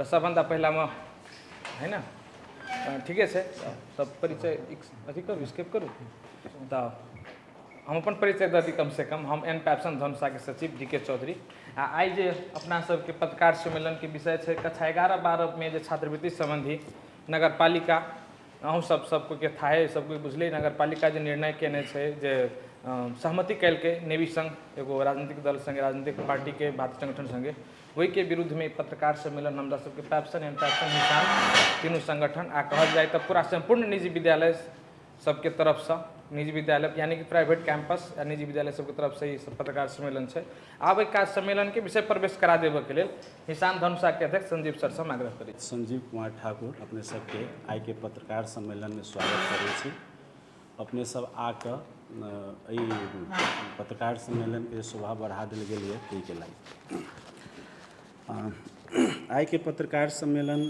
र सबभन्दा पहिलामा होइन, ठीके छै, सब परिचय अथी करू, स्किप करू। तऽ हम अपन परिचय दऽ दी कमसँ कम। हम एन पैप्सन धनुषाके सचिव डी के चौधरी, आ आइ जे अपना सबके पत्रकार सम्मेलनके विषय छै कक्षा 11 12मे जे छात्रवृत्ति सम्बन्धी नगरपालिका, अहूँ सब सबके थाहे, सबके बुझले, नगरपालिका जे निर्णय केने छै जे सहमति केलकै नेवी संघ एगो राजनीतिक दल सङ्गे, राजनीतिक पार्टीके भारतीय संगठन सङ्गे, ओहिके विरुद्धमे पत्रकार सम्मेलन हमरा सबके पैप्सन एंड पैप्सन निशान तीनू संगठन आ कहल जाय तऽ पूरा सम्पूर्ण निजी विद्यालय सबके तरफसँ, निजी विद्यालय यानी कि प्राइवेट कैंपस आ निजी विद्यालय सबके तरफसँ ई सब पत्रकार सम्मेलन छै। आब एहि काज सम्मेलनके विषय प्रवेश करा देबऽके लेल निशान धनुषाके अध्यक्ष संजीव सरसँ हम आग्रह करै छी। संजीव कुमार ठाकुर अपने सबके आइके पत्रकार सम्मेलनमे स्वागत करै छी। अपने सब आकऽ एहि पत्रकार सम्मेलनके शोभा बढ़ा देल गेल यऽ ताहिके लागि। आइके पत्रकार सम्मेलन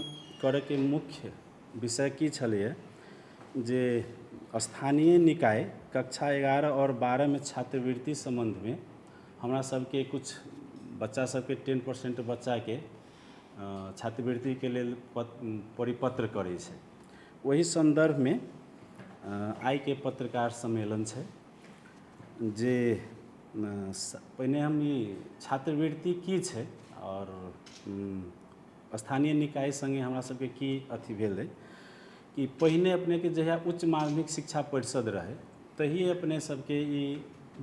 करैके मुख्य विषय की छलैए जे स्थानीय निकाय कक्षा 11 आओर 12मे छात्रवृत्ति सम्बन्धमे हमरा सबके किछु बच्चा सबके 10% बच्चाके छात्रवृत्तिके लेल परिपत्र करै छै, ओहि सन्दर्भमे आइके पत्रकार सम्मेलन छै। जे पहिने हम ई छात्रवृत्ति की छै आओर स्थानीय निकाय सङ्गे हमरा सबके की अथी भेलै कि पहिने अपनेके जहिया उच्च माध्यमिक शिक्षा परिषद रहै तहिए अपने सबके ई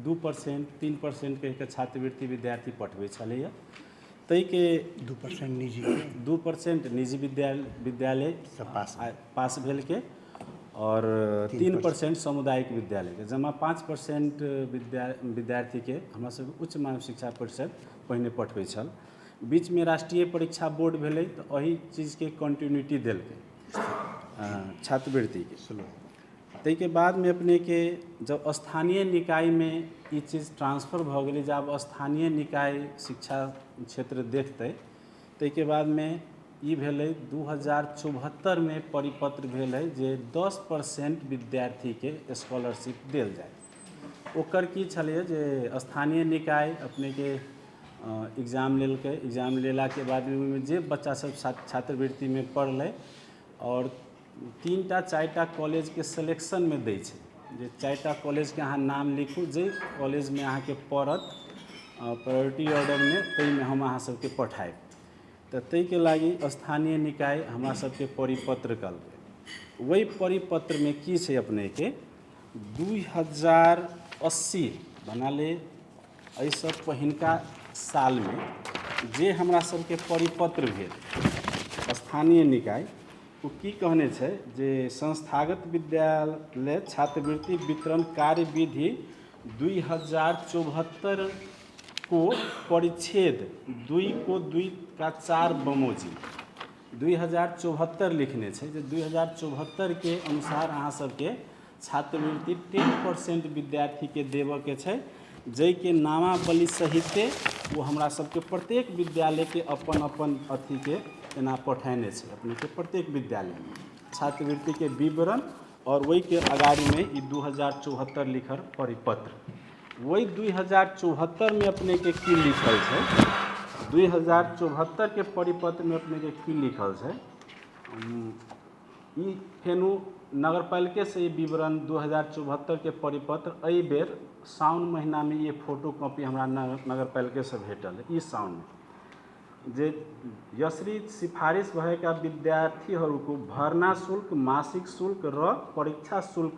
2% 3% कहिके छात्रवृत्ति विद्यार्थी पठबै छलैए, ताहिके 2% निजी, 2% निजी विद्यालय पास पास भेलके आओर 3% सामुदायिक विद्यालयके, जमा 5% विद्यार्थीके हमरा सबके उच्च माध्यमिक शिक्षा परिषद पहिने पठबै छल। बीचमे राष्ट्रीय परीक्षा बोर्ड भेलै तऽ एहि चीजके कंटिन्यूटी देलकै छात्रवृत्तिके। ताहिके बादमे अपनेके जब स्थानीय निकायमे ई चीज ट्रांसफर भऽ गेलै जे आब स्थानीय निकाय शिक्षा क्षेत्र देखतै, ताहिके बादमे ई भेलै 2074मे परिपत्र भेलै जे 10% विद्यार्थीके स्कॉलरशिप देल जाय। ओकर की छलैए जे स्थानीय निकाय अपनेके एग्जाम लेलकै, एग्जाम लेलाके बादमे ओहिमे जे बच्चासभ छात्रवृत्तिमे पढ़लै आओर 3टा 4टा कॉलेजके सिलेक्शनमे दै छै जे 4टा कॉलेजके अहाँ नाम लिखू, जाहि कॉलेजमे अहाँके पड़त प्रायोरिटी ऑर्डरमे ताहिमे हम अहाँ सबके पठायब। तऽ ताहिके लागि स्थानीय निकाय हमरा सबके परिपत्र कलकै। ओहि परिपत्रमे की छै अपनेके 2080 भन्नाले एहिसँ पहिनका सालमे जे हमरा सबके परिपत्र भेल स्थानीय निकाय, ओ की कहने छै जे संस्थागत विद्यालय छात्रवृत्ति वितरण कार्यविधि 2074 को परिच्छेद 2 को 2 का 4 बमोजिम 2074 लिखने छै जे 2074के अनुसार अहाँ सबके छात्रवृत्ति 10% विद्यार्थीके देबऽके छै, जाहिके नामावली सहिते ओ हमरा सबके प्रत्येक विद्यालयके अपन अपन अथीके एना पठेने छै। अपनेके प्रत्येक विद्यालयमे छात्रवृत्तिके विवरण आओर ओहिके अगाड़ीमे ई 2074 लिखल परिपत्र। ओहि 2074मे अपनेके की लिखल छै, 2074के परिपत्रमे अपनेके की लिखल छै, ई फेनु नगरपालिकेसँ ई विवरण 2074के परिपत्र एहि बेर साउन महिनामे ई फोटो कॉपी हमरा नगरपालिकेसँ भेटल। ई साउनमे जे यसरी सिफारिस भएका विद्यार्थीहरूको भर्ना शुल्क, मासिक शुल्क र परीक्षा शुल्क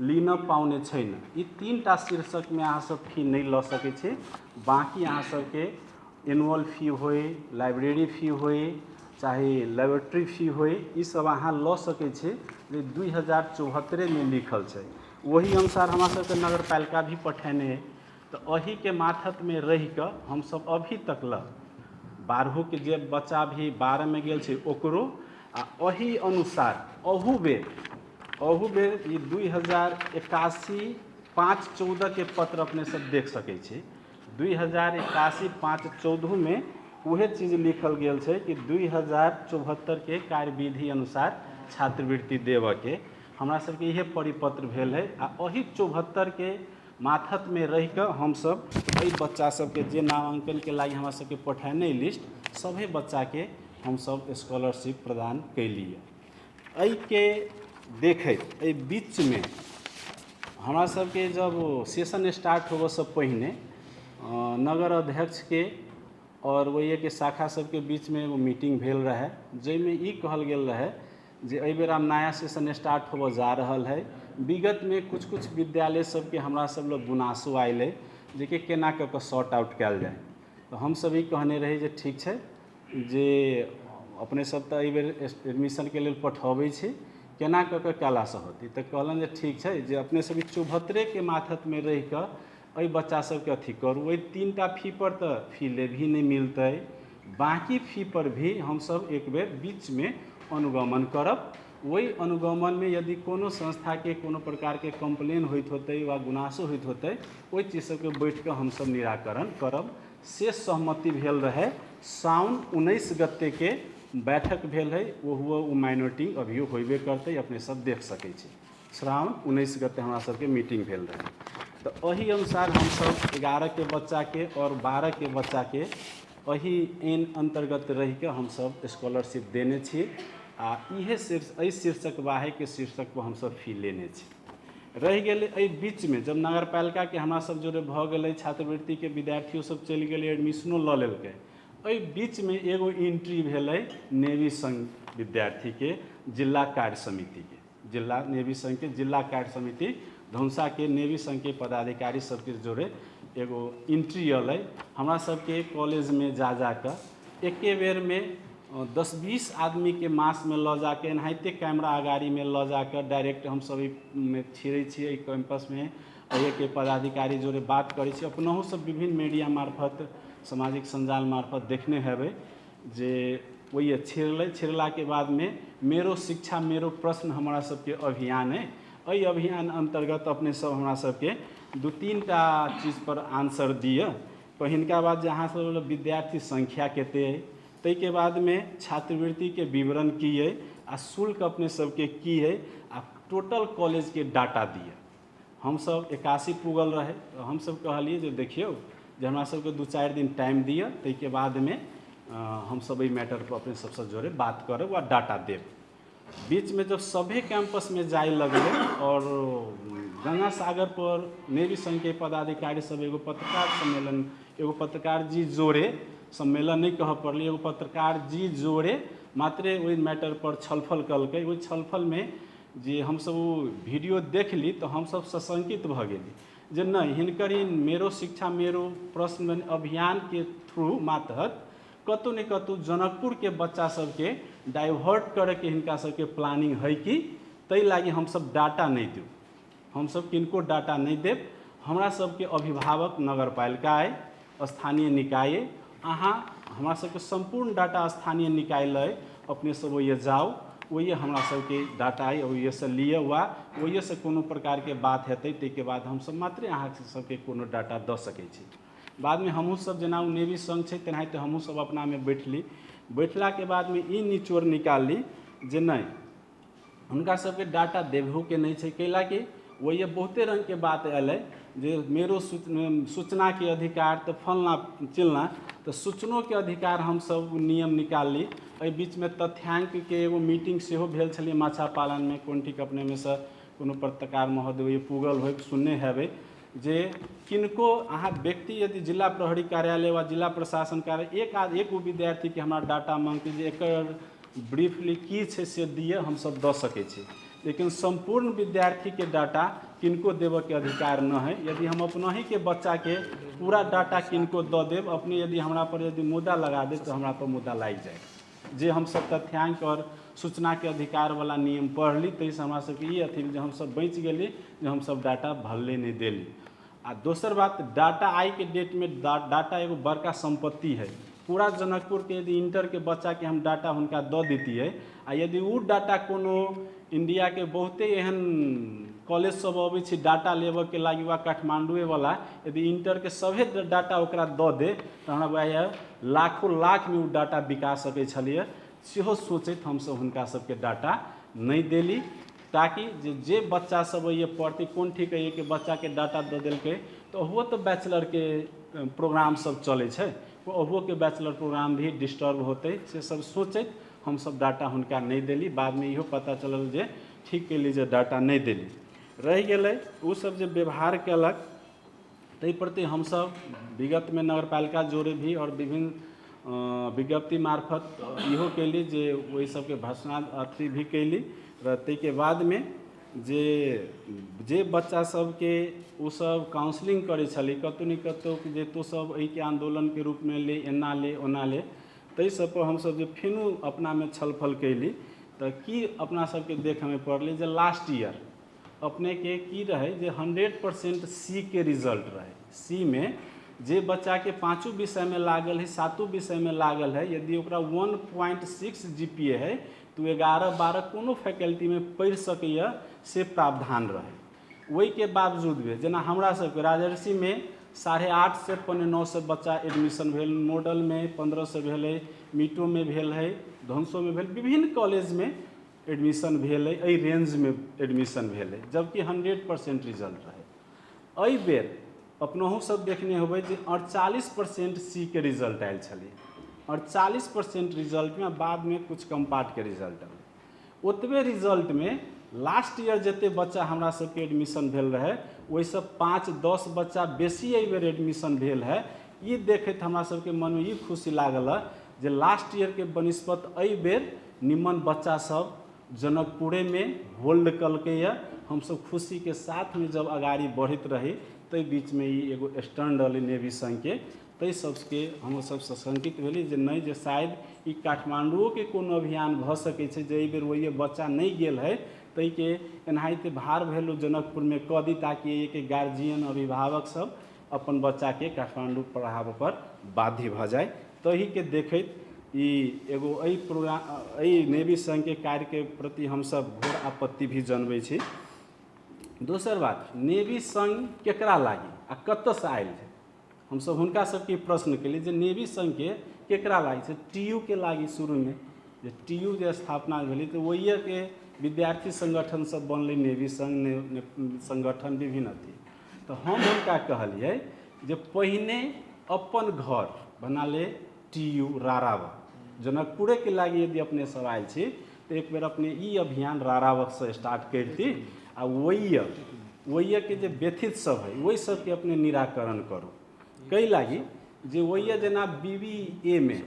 लिन पाउने छैन। ई 3टा शीर्षकमे अहाँ सब फी नहि लऽ सकै छी। बाँकी अहाँ सबके एनुअल फी होइ, लाइब्रेरी फी होइ, चाहे लेबोरेटरी फी होइ, ई सब अहाँ लऽ सकै छी जे 2074मे लिखल छै। ओही अनुसार हमरा सबके नगरपालिका भी पठेने अइ। तऽ एहिके माथतमे रहिकऽ हमसब अभी तक लऽ बारहोके जे बच्चा भी 12मे गेल छै ओकरो आ एहि अनुसार अहू बेर ई 2081 5 14के पत्र अपने सब देख सकै छी। 2081 5 14मे उहे चीज लिखल गेल छै कि 2074के कार्यविधि अनुसार छात्रवृत्ति देबऽके हमरा सबके इहे परिपत्र भेल है। आ एहि 74के माथतमे रहिकऽ हमसब एहि बच्चा सबके जे नामाङ्कनके लागि हमरा सबके पठेने लिस्ट सभे बच्चाके हमसभ स्कॉलरशिप प्रदान कयलियै। एहिके देखैत एहि बीचमे हमरा सबके जब सेशन स्टार्ट होबऽसँ पहिने नगर अध्यक्षके आओर ओहिके शाखा सबके बीचमे एगो मीटिंग भेल रहै, जाहिमे ई कहल गेल रहै जे एहि बेर आब नया सेशन स्टार्ट होबऽ जा रहल है। विगतमे कुछ कुछ विद्यालय सबके हमरा सब लग गुनासो आयल है जेकि केना कऽ कऽ शॉर्ट आउट कयल जाय। तऽ हमसब ई कहने रही जे ठीक छै, जे अपने सब तऽ एहिबेर एडमिशनके लेल पठबै छी, केना कऽ कऽ कयलासँ होतै। तऽ कहलनि जे ठीक छै, जे अपने सब ई 74के माथतमे रहि कऽ एहि बच्चा सबके अथी करू, ओहि 3टा फी पर तऽ फी ले भी नहि मिलतै, बाँकी फी पर भी हमसब एक बेर बीचमे अनुगमन करब। ओहि अनुगमनमे यदि कोनो संस्थाके कोनो प्रकारके कम्प्लेन होइत होतै वा गुनासो होइत होतै, ओहि चीज सबके बैठिकऽ हमसब निराकरण करब, से सहमति भेल रहै। साउन 19 गतेके बैठक भेल है, ओहो ओ माइनॉरिटी अभियो होबे करतै, अपने सब देख सकै छी। श्रावण 19 गते हमरा सबके मीटिंग भेल रहै। तऽ एहि अनुसार हमसब 11के बच्चाके आओर 12के बच्चाके एहि एन अन्तर्गत रहिके हमसब स्कॉलरशिप देने छी आ इहे शीर्ष एहि शीर्षक बाहेके शीर्षक पर हमसब फी लेने छी। रहि गेलै एहि बीचमे जब नगरपालिकाके हमरा सब जोरे भऽ गेलै, छात्रवृत्तिके विद्यार्थियो सब चलि गेलै, एडमिशनो लऽ लेलकै, एहि बीचमे एगो एंट्री भेलै नेवी संघ विद्यार्थीके जिला कार्य समितिके, जिला नेवी संघके जिला कार्य समिति धनुषाके नेवी संघके पदाधिकारी सबके जोरे एगो एंट्री अयलै। हमरा सबके कॉलेजमे जा जाकऽ एके बेरमे 10-20 आदमीके मासमे लऽ जाके एनाहिते कैमरा अगाड़ीमे लऽ जाकऽ डायरेक्ट हमसब एहिमे छिड़ै छियै, एहि कैम्पसमे एहिके पदाधिकारी जोरे बात करै छी। अपनहु सब विभिन्न मीडिया मार्फत सामाजिक सञ्जाल मार्फत देखने हेबै जे ओहि छिड़लै। छिड़लाके बादमे मेरो शिक्षा मेरो प्रश्न हमरा सबके अभियान अइ, एहि अभियान अन्तर्गत अपने सब हमरा सबके 2-3 टा चीजपर आंसर दिअ। पहिनका बात जे अहाँ सब विद्यार्थी संख्या कते अइ, ताहिके बादमे छात्रवृत्तिके विवरण की अइ आ शुल्क अपने सबके की अइ आ टोटल कॉलेजके डाटा दिअ। हमसब 81 पुगल रहै तऽ हमसब कहलियै जे देखियौ जे हमरा सबके 2-4 दिन टाइम दिअ, ताहिके बादमे हमसब एहि मैटरपर अपने सबसँ जोरे बात करब वा डाटा देब। बीचमे जब सभे कैंपसमे जाय लगलै आओर गंगा सागर पर नेवी संघके पदाधिकारी सब एगो पत्रकार सम्मेलन, एगो पत्रकार जी जोरे सम्मेलन नहि कहऽ पड़लै, एगो पत्रकार जी जोरे मात्रे ओहि मैटर पर छलफल कलकै। ओहि छलफलमे जे हमसब ओ वीडियो देखली तऽ हमसब सशंकित भऽ गेली जे नहि, हिनकर ई मेरो शिक्षा मेरो प्रश्न अभियानके थ्रू मातहत कतहु ने कतहु जनकपुरके बच्चा सबके डाइवर्ट करैके हिनका सबके प्लानिंग है कि, ताहि लागि हमसब डाटा नहि देब, हमसब किनको डाटा नहि देब। हमरा सबके अभिभावक नगरपालिका अइ, स्थानीय निकाय अइ, अहाँ हमरा सबके सम्पूर्ण डाटा स्थानीय निकाय लए अपने सब ओहिए जाउ, ओहिए हमरा सबके डाटा अइ, ओहिएसँ लिअ वा ओहिएसँ कोनो प्रकारके बात हेतै ताहिके बाद हमसब मात्रे अहाँ सबके कोनो डाटा दऽ सकै छी। बादमे हमहूँ सब जेना ओ नेवी संघ छै तेनाहिते हमहूँ सब अपनामे बैठली, बैठलाके बादमे ई निचोड़ निकालली जे नहि हुनका सबके डाटा देबहोके नहि छै, कैलाकि ओहिए बहुते रङ्गके बात अयलै जे मेरो सूचनाके अधिकार तऽ फलना चिलना, तऽ सूचनोके अधिकार हमसब नियम निकालली। एहि बीचमे तथ्यांकके एगो मीटिंग सेहो भेल छलै माछा पालनमे, कोन ठीक अपनेमे सँ कोनो पत्रकार महोदय पुगल होइ सुनने हेबै जे किनको अहाँ व्यक्ति यदि जिला प्रहरी कार्यालय वा जिला प्रशासन कार्यालय एक आध एगो विद्यार्थीके हमरा डाटा माँगतै जे एकर ब्रीफली की छै से दिअ, हमसब दऽ सकै छी, लेकिन सम्पूर्ण विद्यार्थीके डाटा किनको देबऽके अधिकार नहि है। यदि हम अपनहिके बच्चाके पूरा डाटा किनको दऽ देब, अपने यदि हमरा पर यदि मुद्दा लगा देब तऽ हमरा पर मुद्दा लागि जायत। जे हमसब तथ्यांक आओर सूचनाके अधिकारवला नियम पढ़ली ताहिसँ हमरा सबके ई अथी जे हमसब बचि गेली जे हमसब डाटा भल्ले नहि देली। आ दोसर बात, डाटा आइके डेटमे डाटा एगो बड़का सम्पत्ति है। पूरा जनकपुरके यदि इंटरके बच्चाके हम डाटा हुनका दऽ दैतियै आ यदि ओ डाटा कोनो इण्डियाके बहुते एहन कॉलेज सब अबै छै डाटा लेबऽके लागि वा काठमाण्डुएवला यदि इंटरके सभे डाटा ओकरा दऽ दे तऽ हमरा बुझाइए लाखों लाखमे ओ डाटा बिका सकै छलैए। सेहो सोचैत हमसब हुनका सबके डाटा नहि देली, ताकि जे जे बच्चा सब ओहिए पढ़तै, कोन ठीक अइ कि बच्चाके डाटा दऽ देलकै तऽ ओहो तऽ बैचलरके प्रोग्राम सब चलै छै, ओहोके बैचलर प्रोग्राम भी डिस्टर्ब होतै, से सब सोचैत हमसब डाटा हुनका नहि देली। बादमे इहो पता चलल जे ठीक केली जे डाटा नहि देली। रहि गेलै ओसब जे व्यवहार केलक ताहि प्रति हमसब विगतमे नगरपालिका जोड़े भी आओर विभिन्न विज्ञप्ति मार्फत इहो कयली जे ओहि सबके भर्सना अथी भी कयली। र ताहिके बादमे जे जे बच्चा सबके ओसब काउंसलिंग करै छलै कतहु ने कतहु जे तू सब एहिके आन्दोलनके रूपमे ले, एना ले, ओना ले, ताहि सबपर हमसब जे फेनो अपनामे छलफल कयली तऽ की अपना सबके देखऽमे पड़लै जे लास्ट ईयर अपनेके की रहै जे 100% सी के रिजल्ट रहै। सी मे जे बच्चाके पाँचो विषयमे लागल है, सातो विषयमे लागल है, यदि ओकरा 1.6 जी पी ए है तऽ ओ 11 12 कोनो फैकल्टीमे पढ़ि सकैए, से प्रावधान रहै। ओहिके बावजूद भी जेना हमरा सबके राजर्षिमे 850 875 बच्चा एडमिशन भेल, मॉडलमे 1500 भेलै, मीटोमे भेल है, धनसोमे भेल, विभिन्न कॉलेजमे एडमिशन भेल है, एहि रेंजमे एडमिशन भेल है, जबकि 100% रिजल्ट रहै। एहि बेर अपनहु सब देखने होबै जे 48% सी के रिजल्ट आयल छलै। 48% रिजल्टमे बादमे किछु कम पार्टके रिजल्ट अबै, ओतबे रिजल्टमे लास्ट ईयर जते बच्चा हमरा सबके एडमिशन भेल रहै ओहिसँ 5-10 बच्चा बेसी एहि बेर एडमिशन भेल है। ई देखैत हमरा सबके मनमे ई खुशी लागल है जे लास्ट ईयरके बनिस्पत एहि बेर निमन बच्चा सब जनकपुरेमे होल्ड कलकैए। हमसब खुशीके साथमे जब अगाडि बढ़ैत रही ताहि बीचमे ई एगो स्टैंड रहलै नेवी संघके, ताहि सबके हमसब सशंकित भेली जे नहि, जे शायद ई काठमाण्डुओके कोनो अभियान भऽ सकै छै जे एहिबेर ओहि बच्चा नहि गेल है ताहिके एनाहिते भार भेलू जनकपुरमे कऽ दी ताकि एहिके गार्जियन अभिभावक सब अपन बच्चाके काठमाण्डू पढ़ाबऽ पर बाध्य भऽ जाय। ताहिके देखैत ई एगो एहि प्रोग्राम एहि नेवी संघके कार्यके प्रति हमसब घोर आपत्ति भी जनबै छी। दोसर बात, नेवी संघ केकरा लागी आ कतऽसँ आयल छै? हमसब हुनका सबके प्रश्न केलियै जे नेवी संघके केकरा लागी छै? टी यू के लागी। शुरूमे जे टी यू जे स्थापना भेलै तऽ ओहिके विद्यार्थी संगठन सब बनलै, नेवी संघ संगठन विभिन्न अथी। तऽ हम हुनका कहलियै जे पहिने अपन घर बना ले टी यू रारावक, जनकपुरेके लागि यदि अपने सब आयल छी तऽ एक बेर अपने ई अभियान रारावकसँ स्टार्ट करिती आ ओहिके जे व्यथित सब है ओहि सबके अपने निराकरण करू। कै लागि जे ओहि जेना बी बी ए मे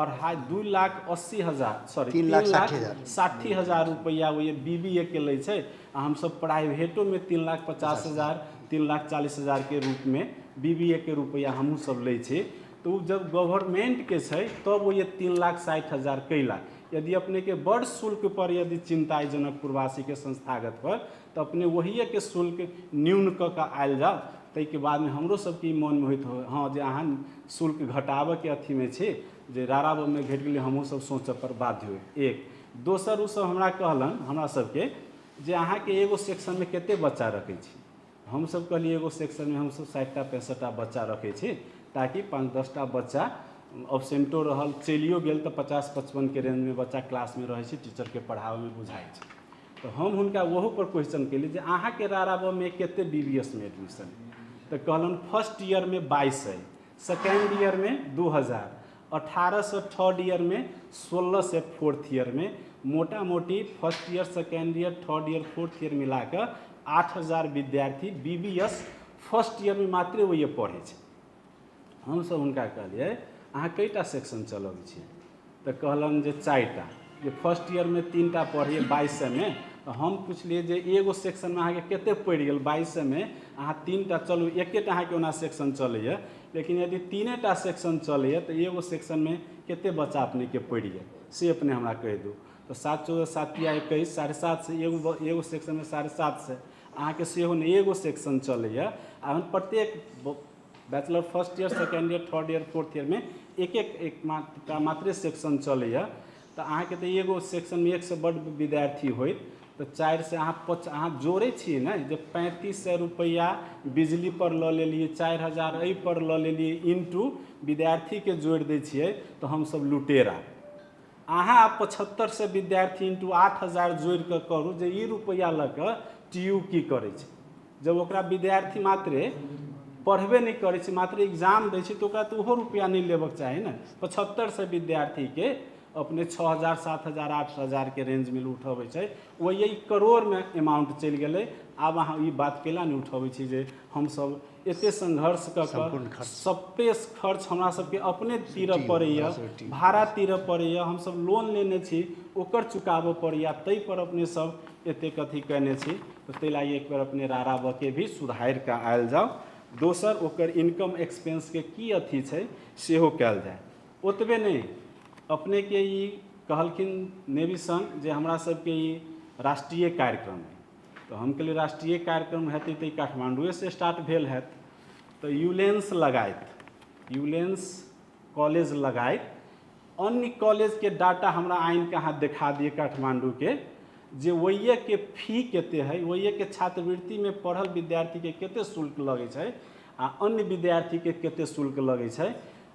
अढ़ाई 2,80,000 सॉरी 3,60,000 रुपैआ ओहि बी बी ए के लै छै आ हमसब प्राइवेटोमे 3,50,000 3,40,000 के रूपमे बी बी ए के रुपैआ हमहूँ सब लै छी। तऽ ओ जब गवर्नमेंटके छै तब ओ 3,60,000 कै लाख। यदि अपनेके बड़ शुल्क पर यदि चिंता अइ जनकपुरवासीके संस्थागत पर तऽ अपने ओहिएके शुल्क न्यून कऽ कऽ आयल जाउ। ताहिके बादमे हमरो सबके ई मनमे होइत हो हँ जे अहाँ शुल्क घटाबऽके अथीमे छी जे राराबमे घटि गेलै, हमहूँ सब सोचऽ पर बाध्य होइ। एक दोसर ओसब हमरा कहलनि हमरा सबके जे अहाँके एगो सेक्शनमे कतेक बच्चा रखै छी? हमसब कहलियै एगो सेक्शनमे हमसब 60टा 65टा बच्चा रखै छी ताकि 5-10टा बच्चा अब्सेंटो रहल, चलियो गेल तऽ 50-55के रेंजमे बच्चा क्लासमे रहै छै, टीचरके पढ़ाबैमे बुझाइ छै। तऽ हम हुनका ओहूपर क्वेश्चन केलियै जे अहाँके राराबमे कतेक बी बी एस मे एडमिशन? तऽ कहलनि फर्स्ट ईयरमे 22 है, सेकेंड ईयरमे 2000, 1800 थर्ड ईयरमे, 1600 फोर्थ ईयरमे। मोटा मोटी first year, second year, third year, fourth year मिला कऽ 8000 विद्यार्थी बी बी एस फर्स्ट ईयरमे मात्रे ओहिए पढ़ै छै। हमसब हुनका कहलियै अहाँ कएटा सेक्शन चलबै छियै? तऽ कहलनि जे 4टा, जे फर्स्ट ईयरमे 3टा पढ़ैए 2200मे। तऽ हम पुछलियै जे एगो सेक्शनमे अहाँके कतेक पड़ि गेल 2200मे? अहाँ 3टा चलू, एकेटा अहाँके ओना सेक्शन चलैए, लेकिन यदि 3टा सेक्शन चलैए तऽ एगो सेक्शनमे कतेक बच्चा अपनेके पड़ि गेल से अपने हमरा कहि दू। तऽ 7 14 7 तिया 21, 750 एगो एगो सेक्शनमे 750 अहाँके सेहो नहि एगो सेक्शन चलैए। आ हम प्रत्येक bachelor first year, second year, third year, fourth ईयरमे एक एक एक मात्र मात्रे सेक्शन चलैए। तऽ अहाँके तऽ एगो सेक्शनमे 100 बड्ड विद्यार्थी होइत तऽ 400 अहाँ अहाँ जोड़ै छियै ने जे 3500 रुपैआ बिजलीपर लऽ लेलियै, 4000 एहिपर लऽ लेलियै, इन्टू विद्यार्थीके जोड़ि दै छियै तऽ हमसब लुटेरा। अहाँ 7500 विद्यार्थी इन्टू 8000 जोड़ि कऽ करू जे ई रुपैआ लऽ कऽ टी यू की करै छै, जब ओकरा विद्यार्थी मात्रे पढ़बे नहि करै छै, मात्र एग्जाम दै छै, तऽ ओकरा तऽ ओहो रुपैआ नहि लेबक चाही ने। 7500 विद्यार्थीके अपने 6000, 7000, 8000के रेंजमे उठबै छै, ओहि करोड़मे अमाउंट चलि गेलै। आब अहाँ ई बात केला नहि उठबै छी जे हमसब एते संघर्ष कऽ कऽ सभे खर्च हमरा सबके अपने तीरऽ पड़ैए, भाड़ा तीरऽ पड़ैए, हमसब लोन लेने छी ओकर चुकाबऽ पड़ैए, ताहिपर अपने सब एतेक अथी कयने छी। तऽ ताहि लागि एक बेर अपने रारा बके भी सुधारि कऽ आयल जाउ। दोसर ओकर इनकम एक्सपेंसके की अथी छै सेहो कयल जाय। ओतबे नहि, अपनेके ई कहलखिन नेवी संघ जे हमरा सबके ई राष्ट्रीय कार्यक्रम है, तऽ हम कहलियै राष्ट्रीय कार्यक्रम हेतै तऽ ई काठमाण्डुएसँ स्टार्ट भेल हैत। तऽ यूलेंस लगाइत, यूलेंस कॉलेज लगाइत अन्य कॉलेजके डाटा हमरा आनिके अहाँ देखा दिअ काठमाण्डूके, जे ओहिके फी कते है, ओहिके छात्रवृत्तिमे पढ़ल विद्यार्थीके कते शुल्क लगै छै आ अन्य विद्यार्थीके कते शुल्क लगै छै।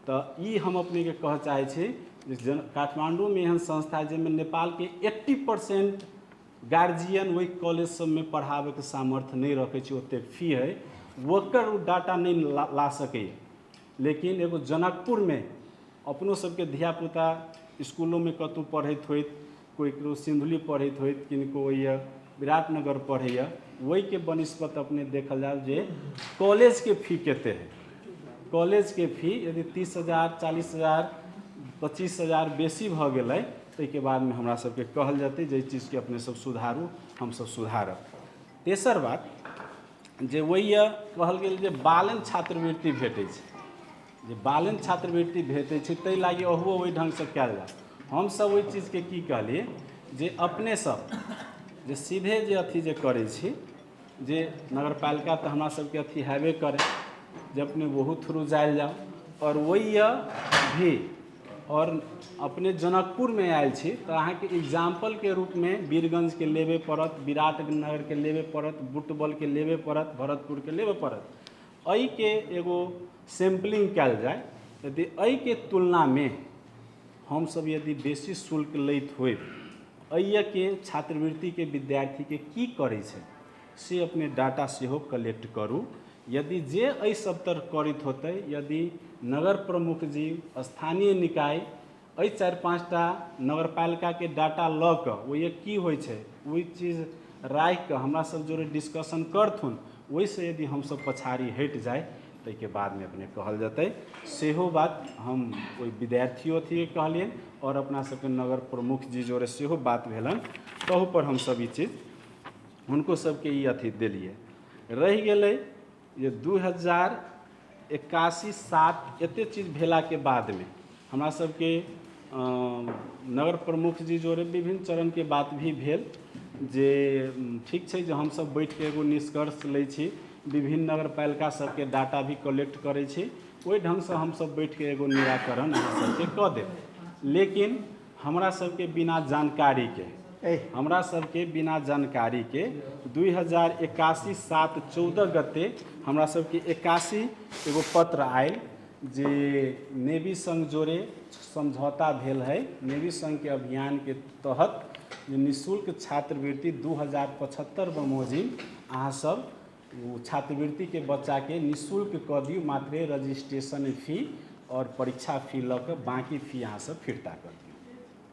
तऽ ई हम अपनेके कहऽ चाहै छी जे काठमाण्डूमे एहन संस्था जाहिमे नेपालके 80% गार्जियन ओहि कॉलेज सबमे पढ़ाबैके सामर्थ्य नहि रखै छै, ओतेक फी है, ओकर ओ डाटा नहि ला सकैए। लेकिन एगो जनकपुरमे अपनो सबके धियापुता इसकुलोमे कतहु पढ़ैत होइत, कोइ ककरो सिन्धुली पढ़ैत होइत, किनको होइए विराटनगर पढ़ैए, ओहिके बनिस्पत अपने देखल जाउ जे कॉलेजके फी कते है। कॉलेजके फी यदि 30,000, 40,000, 25,000 बेसी भऽ गेलै ताहिके बादमे हमरा सबके कहल जेतै जे एहि चीजके अपने सब सुधारू, हमसब सुधारब। तेसर बात जे ओहि कहल गेल जे बालन छात्रवृत्ति भेटै छै, जे बालन छात्रवृत्ति भेटै छै ताहि लागि ओहो ओहि ढङ्गसँ कयल जाय। हमसब ओहि चीजके की कहलियै जे अपने सब जे सीधे जे अथी जे करै छी जे नगरपालिका तऽ हमरा सबके अथी हेबे करै, जे अपने ओहू थ्रू जायल जाउ। आओर ओहि भी आओर अपने जनकपुरमे आयल छी तऽ अहाँके एग्जाम्पलके रूपमे वीरगञ्जके लेबे पड़त, विराटनगरके लेबे पड़त, बुटबलके लेबे पड़त, भरतपुरके लेबे पड़त। एहिके एगो सैम्पलिंग कयल जाय, यदि एहिके तुलनामे हमसब यदि बेसी शुल्क लैत होइ, एहिके छात्रवृत्तिके विद्यार्थीके की करै छै से अपने डाटा सेहो कलेक्ट करू। यदि जे एहि सब तर करैत होतै, यदि नगर प्रमुख जी, स्थानीय निकाय एहि 4-5टा नगरपालिकाके डाटा लऽ कऽ ओहि की होइ छै ओहि चीज राखिकऽ हमरा सब जोड़े डिस्कशन करथुन, ओहिसँ यदि हमसब पछाड़ी हटि जाइ ताहिके बादमे अपने कहल जेतै। सेहो बात हम ओहि विद्यार्थियो अथीके कहलियनि आओर अपना सबके नगर प्रमुख जी जोड़े सेहो बात भेलनि, तहूपर हमसब ई चीज हुनको सबके ई अथी देलियै। रहि गेलै जे 2081 7 एते चीज भेलाके बादमे हमरा सबके नगर प्रमुख जी जोड़े विभिन्न चरणके बात भी भेल जे ठीक छै जे हमसब बैठके एगो निष्कर्ष लै छी, विभिन्न नगरपालिका सबके डाटा भी कलेक्ट करै छी, ओहि ढङ्गसँ हमसब बैठके एगो निराकरण अहाँ सबके कऽ देब। लेकिन हमरा सबके बिना जानकारीके, हमरा सबके बिना जानकारीके 2081 7 14 गते हमरा सबके 81 एगो पत्र आयल जे नेवी संघ जोड़े समझौता भेल है, नेवी संघके अभियानके तहत जे निःशुल्क छात्रवृत्ति 2075 बमोजिम अहाँ सब ओ छात्रवृत्तिके बच्चाके निःशुल्क कऽ दियौ, मात्रे रजिस्ट्रेशन फी आओर परीक्षा फी लऽ कऽ बाँकी फी अहाँ सब फिर्ता कऽ दियौ।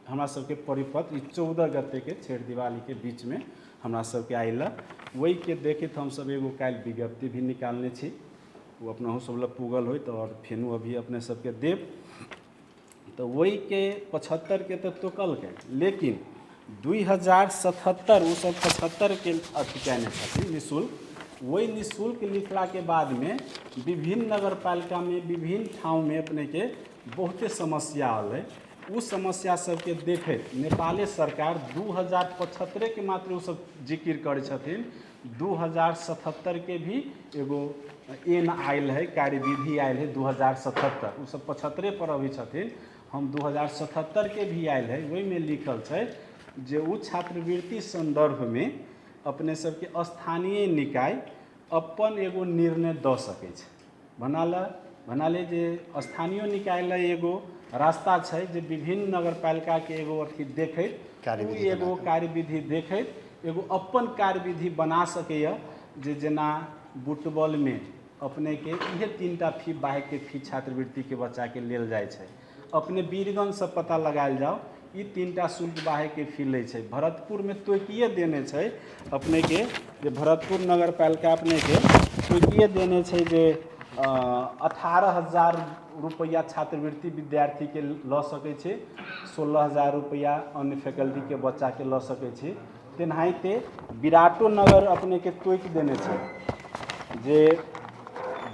हमरा सबके परिपत्र ई 14 गतेके छठि दिवालीके बीचमे हमरा सबके आयल, ओहिके देखैत हमसब एगो काल्हि विज्ञप्ति भी निकालने छी, ओ अपनहु सब लग पुगल होइत आओर फेनो अभी अपने सबके देब। तऽ ओहिके 75के तऽ तोकलकै, लेकिन 2077 ओसब 75के अथी कयने छथिन निःशुल्क। ओहि निःशुल्क लिखलाके बादमे विभिन्न नगरपालिकामे विभिन्न ठाउँमे अपनेके बहुते समस्या अयलै। ओ समस्या सबके देखैत नेपाले सरकार 2075के मात्र ओसब जिकिर करै छथिन, 2077के भी एगो एन आयल है, कार्यविधि आयल है 2077, ओसब 75 पर अभी छथिन, हम 2077के भी आयल है। ओहिमे लिखल छै जे ओ छात्रवृत्ति सन्दर्भमे अपने सबके स्थानीय निकाय अपन एगो निर्णय दऽ सकै छै। भनाले जे स्थानीय निकाय लए एगो रास्ता छै जे विभिन्न नगरपालिकाके एगो अथी देखैत कार्यविधि एगो कार्यविधि देखैत एगो अपन कार्यविधि बना सकैए, जे जेना बुटबलमे अपनेके इहे 3टा फी बाहेकके फी छात्रवृत्तिके बच्चाके लेल जाइ छै। अपने वीरगंजसँ पता लगायल जाउ, ई 3टा शुल्क बाहेकके फी लै छै। भरतपुरमे तोकिए देने छै अपनेके, जे भरतपुर नगरपालिका अपनेके तोकिए देने छै जे 18,000 रुपैआ छात्रवृत्ति विद्यार्थीके लऽ सकै छै, 16,000 रुपैआ अन्य फैकल्टीके बच्चाके लऽ सकै छै। तेनाहिते विराटो नगर अपनेके तोकि देने छै जे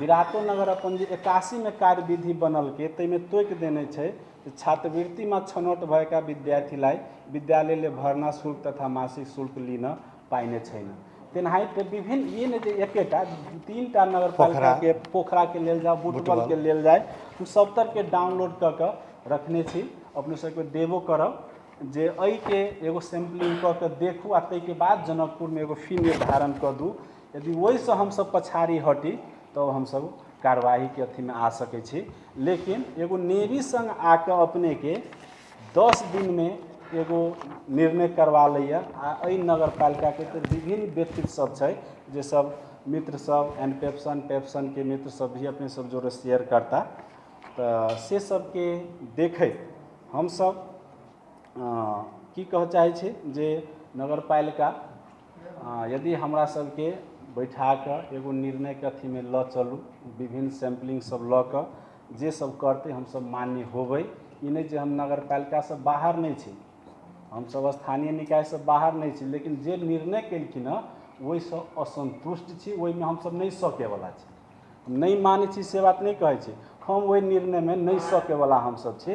विराटो नगर अपन जे 81मे कार्यविधि बनलकै ताहिमे तोकि देने छै जे छात्रवृत्तिमा छनौट भएका विद्यार्थीलाई विद्यालयले भर्ना शुल्क तथा मासिक शुल्क लिन पाइने छैन। तेनाहिते विभिन्न ई नहि जे एकेटा 3टा नगरपालिकाके पोखराके लेल जाउ, बुटवलके लेल जाय, हम सबतरके डाउनलोड कऽ कऽ रखने छी, अपने सबके देबो करब जे एहिके एगो सैम्पलिंग कऽ कऽ देखू आ ताहिके बाद जनकपुरमे एगो फी निर्धारण कऽ दू। यदि ओहिसँ हमसब पछाड़ी हटी तब हमसब कार्यवाहीके अथीमे आ सकै छी। लेकिन एगो नेवी सङ्ग आकऽ अपनेके 10 दिनमे एगो निर्णय करवा लैए। आ एहि नगरपालिकाके तऽ विभिन्न व्यक्तित्व सब छै जे सब मित्र सब एन पेप्सन पेप्सनके मित्र सब भी अपने सब जोरे शेयर करता, तऽ से सबके देखैत हमसब की कहऽ चाहै छी जे नगरपालिका यदि हमरा सबके बैठा कऽ एगो निर्णयके अथीमे लऽ चलू, विभिन्न सैम्पलिंग सब लऽ कऽ जे सब करतै हमसब मान्य होबै। ई नहि जे हम नगरपालिकासँ बाहर नहि छी, हमसब स्थानीय निकायसँ बाहर नहि छी, लेकिन जे निर्णय केलखिन हँ ओहिसँ असन्तुष्ट छी, ओहिमे हमसब नहि सकैवला छी, नहि मानै छी से बात नहि कहै छी, हम ओहि निर्णयमे नहि सकैवला हमसब छी।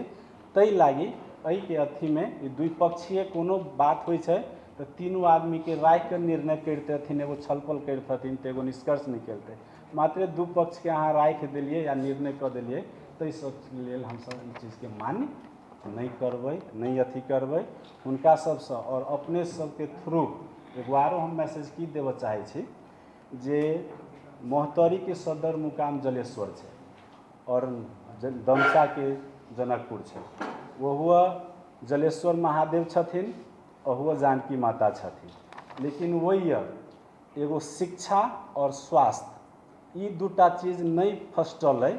ताहि लागि एहिके अथीमे ई द्विपक्षीय कोनो बात होइ छै तऽ तीनू आदमीके राखिकऽ निर्णय करितथिन, एगो छलफल करितथिन तऽ एगो निष्कर्ष निकलितै। मात्रे दू पक्षके अहाँ राखि देलियै या निर्णय कऽ देलियै ताहि सब लेल हमसब ई चीजके मान्य नहि करबै, नहि अथी करबै हुनका सबसँ। आओर अपने सबके थ्रू एगो आरो हम मैसेज की देबऽ चाहै छी जे महोत्तरीके सदर मुकाम जलेश्वर छै आओर दमसाके जनकपुर छै। ओहुआ जलेश्वर महादेव छथिन, अहुआ जानकी माता छथिन, लेकिन ओहि एगो शिक्षा आओर स्वास्थ्य ई दूटा चीज नहि फस्टल अइ।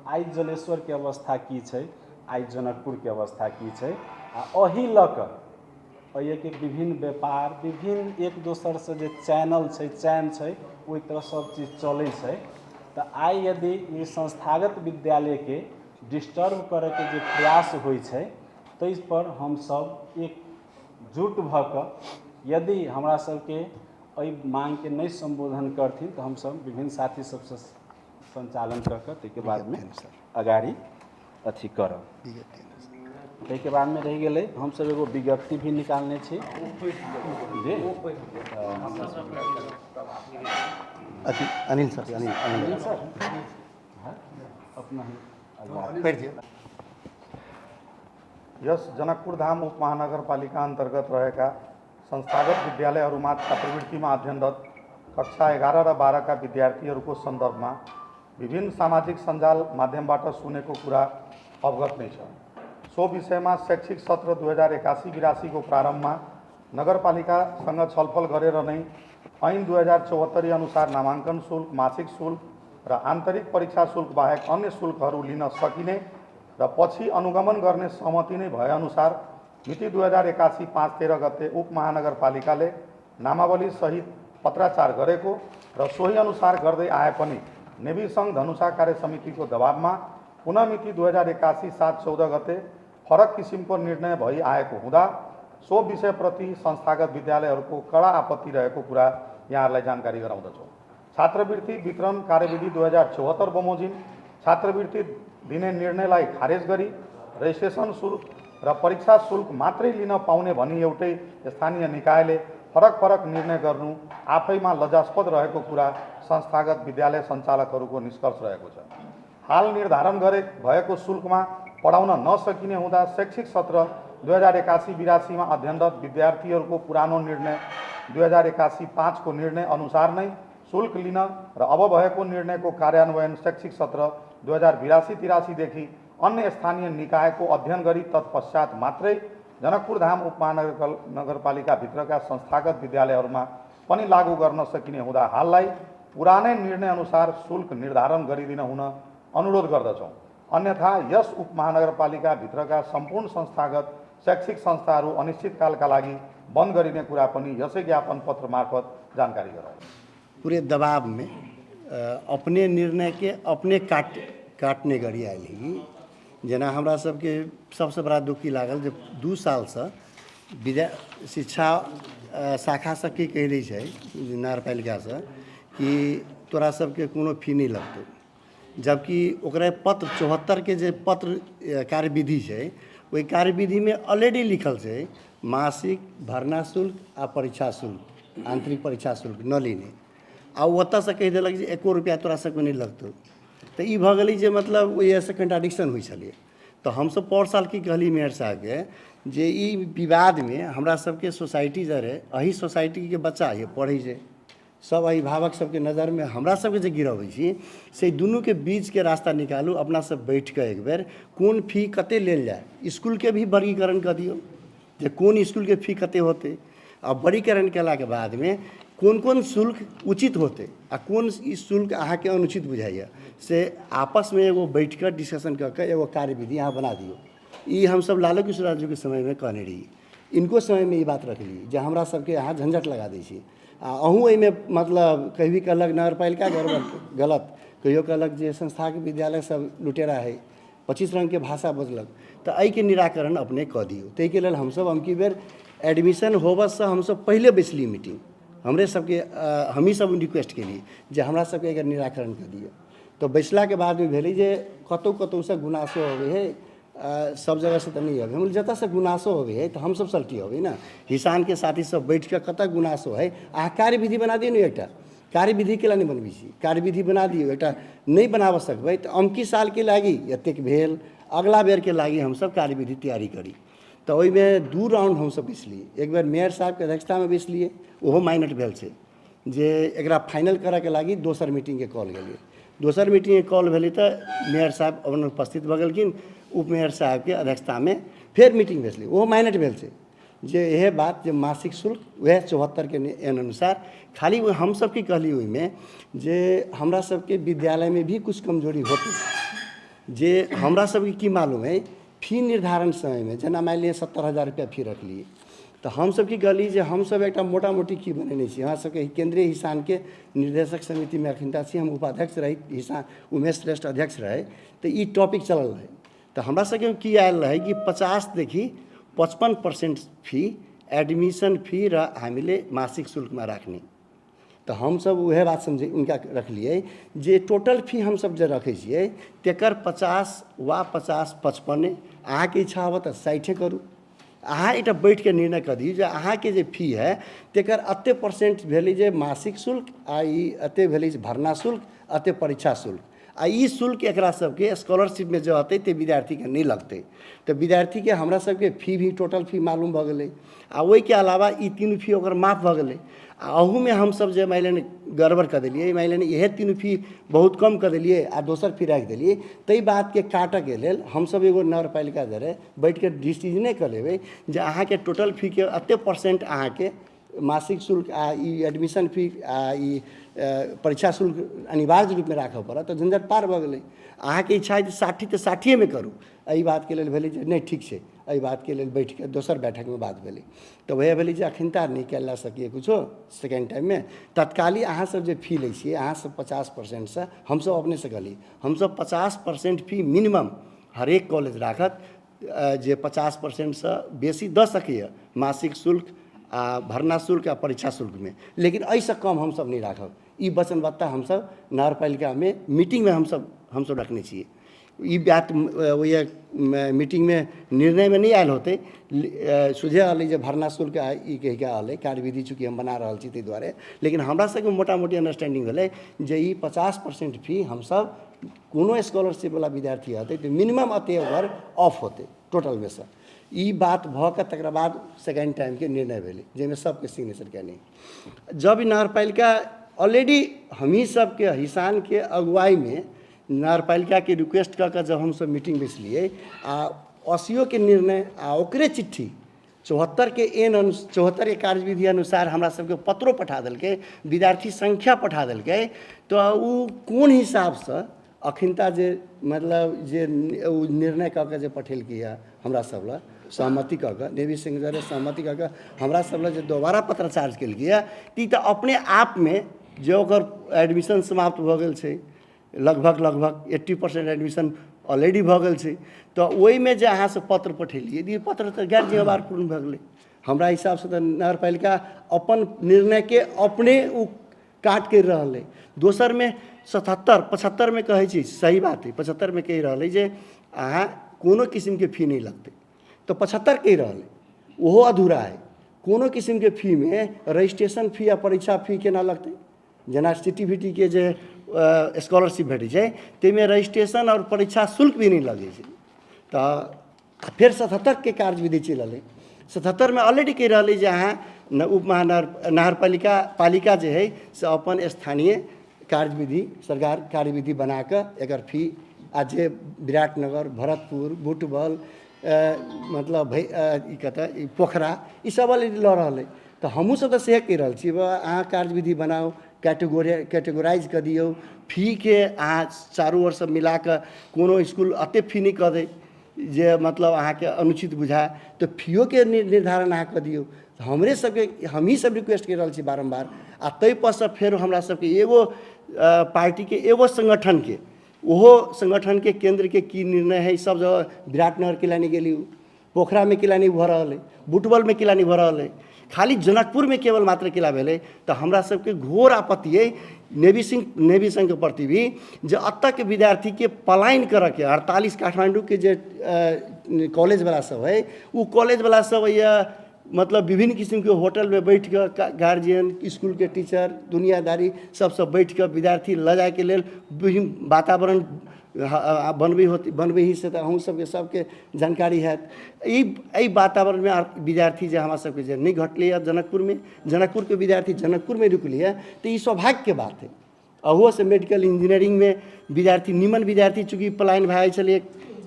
आइ जलेश्वरके अवस्था की छै, आइ जनकपुरके अवस्था की छै, आ एहि लऽ कऽ एहिके विभिन्न व्यापार विभिन्न एक दोसरसँ जे चैनल छै, चैन छै, ओहि तरह सब चीज चलै छै। तऽ आइ यदि ई संस्थागत विद्यालयके डिस्टर्ब करैके जे प्रयास होइ छै ताहिपर हमसब एकजुट भऽ कऽ यदि हमरा सबके एहि माँगके नहि सम्बोधन करथिन तऽ हमसब विभिन्न साथी सबसँ सञ्चालन कऽ कऽ ताहिके बादमे अगाडि अथी करब। ताहिके बादमे रहि गेलै हमसब एगो विज्ञप्ति भी निकालने छी जी। अथी अनिल सर, अनिल अनिल सर अपना पढ़ि दियौ। यस जनकपुर धाम उप महानगरपालिका अन्तर्गत रहेका संस्थागत विद्यालयहरूमा छात्रवृत्तिमा अध्ययनरत कक्षा 11 र 12 का विद्यार्थीहरूको सन्दर्भमा विभिन्न सामाजिक सञ्जाल माध्यमबाट सुनेको कुरा अवगत नै छ। सो विषयमा शैक्षिक सत्र 2081-82 को प्रारम्भमा नगरपालिकासँग छलफल गरेर नै ऐन 2074 अनुसार नामाङ्कन शुल्क, मासिक शुल्क र आन्तरिक परीक्षा शुल्क बाहेक अन्य शुल्कहरू लिन सकिने र पछि अनुगमन गर्ने सहमति नै भएअनुसार मिति 2081 5-13 गते उप महानगरपालिकाले नामावली सहित पत्राचार गरेको र सोही अनुसार गर्दै आए पनि नेवी सङ्घ धनुषा कार्य समितिको दबावमा पुनः मिति 2081 7-14 गते फरक किसिमको निर्णय भई आएको हुँदा सो विषयप्रति संस्थागत विद्यालयहरूको कडा आपत्ति रहेको कुरा यहाँहरूलाई जानकारी गराउँदछौँ। छात्रवृत्ति वितरण कार्यविधि 2074 बमोजिम छात्रवृत्ति दिने निर्णयलाई खारेज गरी रजिस्ट्रेसन शुल्क र परीक्षा शुल्क मात्रै लिन पाउने भनी एउटै स्थानीय निकायले फरक फरक निर्णय गर्नु आफैमा लज्जास्पद रहेको कुरा संस्थागत विद्यालय सञ्चालकहरूको निष्कर्ष रहेको छ। हाल निर्धारण गरे भएको शुल्कमा पढाउन नसकिने हुँदा शैक्षिक सत्र 2081-82 मा अध्ययनरत विद्यार्थीहरूको पुरानो निर्णय 2081 5 को निर्णय अनुसार नै शुल्क लिन र अब भएको निर्णयको कार्यान्वयन शैक्षिक सत्र 2082-83 देखि अन्य स्थानीय निकायको अध्ययन गरी तत्पश्चात मात्रै जनकपुर धाम उपमहानगर नगरपालिकाभित्रका संस्थागत विद्यालयहरूमा पनि लागू गर्न सकिने हुँदा हाललाई पुरानै निर्णय अनुसार शुल्क निर्धारण गरिदिन हुन अनुरोध गर्दछौँ। अन्यथा यस उपमहानगरपालिका भित्रका सम्पूर्ण संस्थागत शैक्षिक संस्थाहरू अनिश्चितकालका लागि बन्द गरिने कुरा पनि यसै ज्ञापन पत्र मार्फत जानकारी गराउँ। पूरे दबावमे अपने निर्णयके अपने काटने गरी आयल ही। जेना हमरा सबके सबसँ बड़ा दुःख ई लागल जे 2 सालसँ विद्या शिक्षा शाखासँ की कहि दै छै नगरपालिकासँ कि तोरा सबके कोनो फी नहि लगतौ, जबकि ओकरा पत्र 74 के जे पत्र कार्यविधि छै ओहि कार्यविधिमे ऑलरेडी लिखल छै मासिक भरना शुल्क आ परीक्षा शुल्क, आन्तरिक परीक्षा शुल्क न लेने। आ ओ ओतऽसँ कहि देलक जे एको रुपैआ तोरा सबके नहि लगतौ। तऽ ई भऽ गेलै जे मतलब ओहिसँ कंट्राडिक्शन होइ छलै। तऽ हमसब पौर साल की कहलियै मेयर साहबके जे ई विवादमे हमरा सबके सोसाइटी जे रहै, एहि सोसाइटीके बच्चा ये पढ़ै छै, सब अभिभावक सबके नजरमे हमरा सबके जे गिरबै छी से दुनूके बीचके रास्ता निकालू। अपना सब बैठिकऽ एक बेर कोन फी कते लेल जाय, इसकुलके भी वर्गीकरण कऽ दियौ जे कोन इसकुलके फी कते होतै, आ वर्गीकरण केलाके बादमे कोन कोन शुल्क उचित होतै आ कोन ई शुल्क अहाँके अनुचित बुझाइए से आपसमे एगो बैठिकऽ डिस्कशन कऽ कऽ एगो कार्यविधि अहाँ बना दियौ। ई हमसब लालू किशोर राजूके समयमे कहने रही, इनको समयमे ई बात रखली जे हमरा सबके अहाँ झंझट लगा दै छी। आ अहूँ एहिमे मतलब कभी कहलक नगरपालिका गड़बड़ गलत, कहियो कहलक जे संस्थाके विद्यालय सब लुटेरा है, 25 रङ्गके भाषा बजलक। तऽ एहिके निराकरण अपने कऽ दियौ। ताहिके लेल हमसब अमकी बेर एडमिशन होबऽसँ हमसब पहिले बैसली मीटिंग, हमरे सबके हमही सब रिक्वेस्ट केलियै जे हमरा सबके एकर निराकरण कऽ दिअ। तऽ बैसलाके बादमे भेलै जे कतहु कतहुसँ गुनासो अबै हइ, सब जगहसँ तऽ नहि अबै हइ, जतऽसँ गुनासो अबै हइ तऽ हमसब सल्टी अबै ने, हिसानके साथी सब बैठिकऽ कतऽ गुनासो हइ अहाँ कार्यविधि बना दियौ ने। एकटा कार्यविधि केला नहि बनबै छी, कार्यविधि बना दियौ एकटा। नहि बनाबऽ सकबै तऽ अमकी सालके लागि एतेक भेल, अगला बेरके लागि हमसब कार्यविधि तैयारी करी। तऽ ओहिमे 2 राउंड हमसब बैसलियै। एक बेर मेयर साहबके अध्यक्षतामे बैसलियै, ओहो माइनट भेल छै जे एकरा फाइनल करऽके लागि दोसर मीटिंगके कॉल गेलियै। दोसर मीटिंगके कॉल भेलै तऽ मेयर साहब अपन उपस्थित भऽ गेलखिन, उप मेयर साहबके अध्यक्षतामे फेर मीटिंग बैसलै, ओहो माइनट भेल छै जे इएह बात जे मासिक शुल्क वएह 74के एन अनुसार। खाली हमसब की कहलियै ओहिमे जे हमरा सबके विद्यालयमे भी किछु कमजोरी होतै, जे हमरा सबके की मालूम है फी निर्धारण समयमे जेना मानि लिअ 70,000 रुपैआ फी रखलियै तऽ हमसब की कहलियै जे हमसब एकटा मोटा मोटी की बनेने छी। हमरा सबके केन्द्रीय हिसानके निर्देशक समितिमे अखनता छी, हम उपाध्यक्ष रही, हिसान उमेश श्रेष्ठ अध्यक्ष रहै, तऽ ई टॉपिक चलल रहै। तऽ हमरा सबके की आयल रहै कि 50 55% फी एडमिशन फी र हामीले मासिक शुल्कमे राख्ने। तऽ हमसब उएह बात समझै उनका रखलियै जे टोटल फी हमसब जे रखै छियै तेकर 50 वा 50 55, अहाँके इच्छा होबऽ तऽ 60 करू। अहाँ एकटा बैठिके निर्णय कऽ दियौ जे अहाँके जे फी है तेकर एते परसेंट भेलै जे मासिक शुल्क, आ ई एते भेलै जे भरना शुल्क, एते परीक्षा शुल्क, आ ई शुल्क एकरा सबके स्कॉलरशिपमे जे अतै ते विद्यार्थीके नहि लगतै। तऽ विद्यार्थीके हमरा सबके फी भी टोटल फी मालूम भऽ गेलै, आ ओहिके अलावा ई 3 फी ओकर माफ भऽ गेलै। आ अहूमे हमसब जे मानि लिअ गड़बड़ कऽ देलियै, मानि लिअ इएह 3 फी बहुत कम कऽ देलियै आ दोसर फी राखि देलियै, ताहि बातके काटऽके लेल हमसब एगो नगरपालिका जे रहै बैठिके डिसीजने कऽ लेबै जे अहाँके टोटल फीके एते परसेंट अहाँके मासिक शुल्क आ ई एडमिशन फी आ ई परीक्षा शुल्क अनिवार्य रूपमे राखऽ पड़त। तऽ झंझट पार भऽ गेलै। अहाँके इच्छा अछि 60 तऽ 60मे करू। एहि बातके लेल भेलै जे नहि ठीक छै, एहि बातके लेल बैठिके दोसर बैठकमे बात भेलै। तऽ वएह भेलै जे अखनता नहि कयल जा सकैए किछो सेकेंड टाइममे। तत्काली अहाँसब जे फी लै छियै अहाँसब 50%सँ हमसब अपनेसँ कहलियै हमसब 50% फी मिनिमम हरेक कॉलेज राखत, जे 50%सँ बेसी दऽ सकैए मासिक शुल्क आ भरना शुल्क आ परीक्षा शुल्कमे, लेकिन एहिसँ कम हमसब नहि राखब। ई वचनबद्धता हमसब नगरपालिकामे मीटिंगमे हमसब रखने छियै। ई बात ओहि मीटिंगमे निर्णयमे नहि आयल होतै, सोझे रहलै जे भरना शुल्क आ ई कहिके रहलै कार्यविधि चूँकि हम बना रहल छी ताहि दुआरे, लेकिन हमरा सबके मोटा मोटी अंडरस्टैंडिंग भेलै जे ई 50% फी हमसब कोनो स्कॉलरशिपवला विद्यार्थी हेतै तऽ मिनिमम एते ओकर ऑफ होतै टोटलमे सँ। ई बात भऽ कऽ तकरा बाद सेकेंड टाइमके निर्णय भेलै जाहिमे सबके सिग्नेचर केने। जब ई नगरपालिका ऑलरेडी हमही सबके हिसानके अगुवाईमे नगरपालिकाके रिक्वेस्ट कऽ कऽ जब हमसब मीटिंग बैसलियै आ असियोके निर्णय आ ओकरे चिट्ठी 74के एन 74के कार्यविधि अनुसार हमरा सबके पत्रो पठा देलकै, विद्यार्थी संख्या पठा देलकै, तऽ ओ कोन हिसाबसँ अखिनता जे मतलब जे ओ निर्णय कऽ के जे पठेलकै हँ हमरा सब लए सहमति कऽ कऽ, देवी सिंह जरे सहमति कऽ कऽ हमरा सब लए जे दोबारा पत्राचार केलकै हँ, तऽ ई तऽ अपने आपमे जे ओकर एडमिशन समाप्त भऽ गेल छै, लगभग लगभग 80% एडमिशन ऑलरेडी भऽ गेल छै, तऽ ओहिमे जे अहाँसँ पत्र पठेलियै, ई पत्र तऽ गैर जिम्मेवारपूर्ण भऽ गेलै। हमरा हिसाबसँ तऽ नगरपालिका अपन निर्णयके अपने ओ काट करि रहल अइ। दोसरमे 77 75मे कहै छी, सही बात हइ, 75मे कहि रहल अइ जे अहाँ कोनो किसिमके फी नहि लगतै, तऽ 75 कहि रहल अइ, ओहो अधूरा हइ। कोनो किसिमके फीमे रजिस्ट्रेशन फी आ परीक्षा फी केना लगतै? जेना सी टी वी टी के जे स्कॉलरशिप भेटै छै ताहिमे रजिस्ट्रेशन आओर परीक्षा शुल्क भी नहि लगै छै। तऽ फेर 77के कार्यविधि चलि रहलै। 77मे ऑलरेडी कहि रहल अइ जे अहाँ उप महानगर नगरपालिका पालिका जे हइ से अपन स्थानीय कार्यविधि सरकार कार्यविधि बना कऽ एकर फी आ जे विराटनगर, भरतपुर, बुटवल, मतलब भै ई कतऽ ई पोखरा ई सब ऑलरेडी लऽ रहल अइ, तऽ हमहूँसब तऽ सएह कहि रहल छी, अहाँ कार्यविधि बनाउ, कैटेगोराइज कऽ दियौ फीके, अहाँ चारू ओरसँ मिला कऽ कोनो इसकुल एतेक फी नहि कऽ दै जे मतलब अहाँके अनुचित बुझाए, तऽ फीयोके निर्धारण अहाँ कऽ दियौ। हमरे सबके हमहीँ सब रिक्वेस्ट करि रहल छी बारम्बार। आ ताहिपर सँ फेर हमरा सबके एगो पार्टीके एगो सङ्गठनके ओहो सङ्गठनके केन्द्रके की निर्णय हइ, सब जगह विराटनगर के लाने गेली, पोखरामे किला नहि भऽ रहल अइ, बुटवलमे किला नहि भऽ रहल अइ, खाली जनकपुरमे केवल मात्र किला भेलै। तऽ हमरा सबके घोर आपत्ति अइ नेवी सिंह नेवी संघके प्रति भी जे एतऽके विद्यार्थीके पलायन करऽके 48 काठमाण्डूके जे कॉलेजवला सब हइ ओ कॉलेजवला सब होइए मतलब विभिन्न किसिमके होटलमे बैठिकऽ गार्जियन, इसकुलके टीचर, दुनियादारी सबसँ बैठिकऽ विद्यार्थी लऽ जाइके लेल विभिन्न वातावरण बनबै होत बनबै ही से तऽ अहूँ सबके सबके जानकारी हैत। ई एहि वातावरणमे विद्यार्थी जे हमरा सबके जे नहि घटलैए जनकपुरमे, जनकपुरके विद्यार्थी जनकपुरमे रुकलैए, तऽ ई सौभाग्यके बात हइ। अहूसँ मेडिकल इंजीनियरिंगमे विद्यार्थी निमन विद्यार्थी चूँकि पलायन भए जाइ छलैए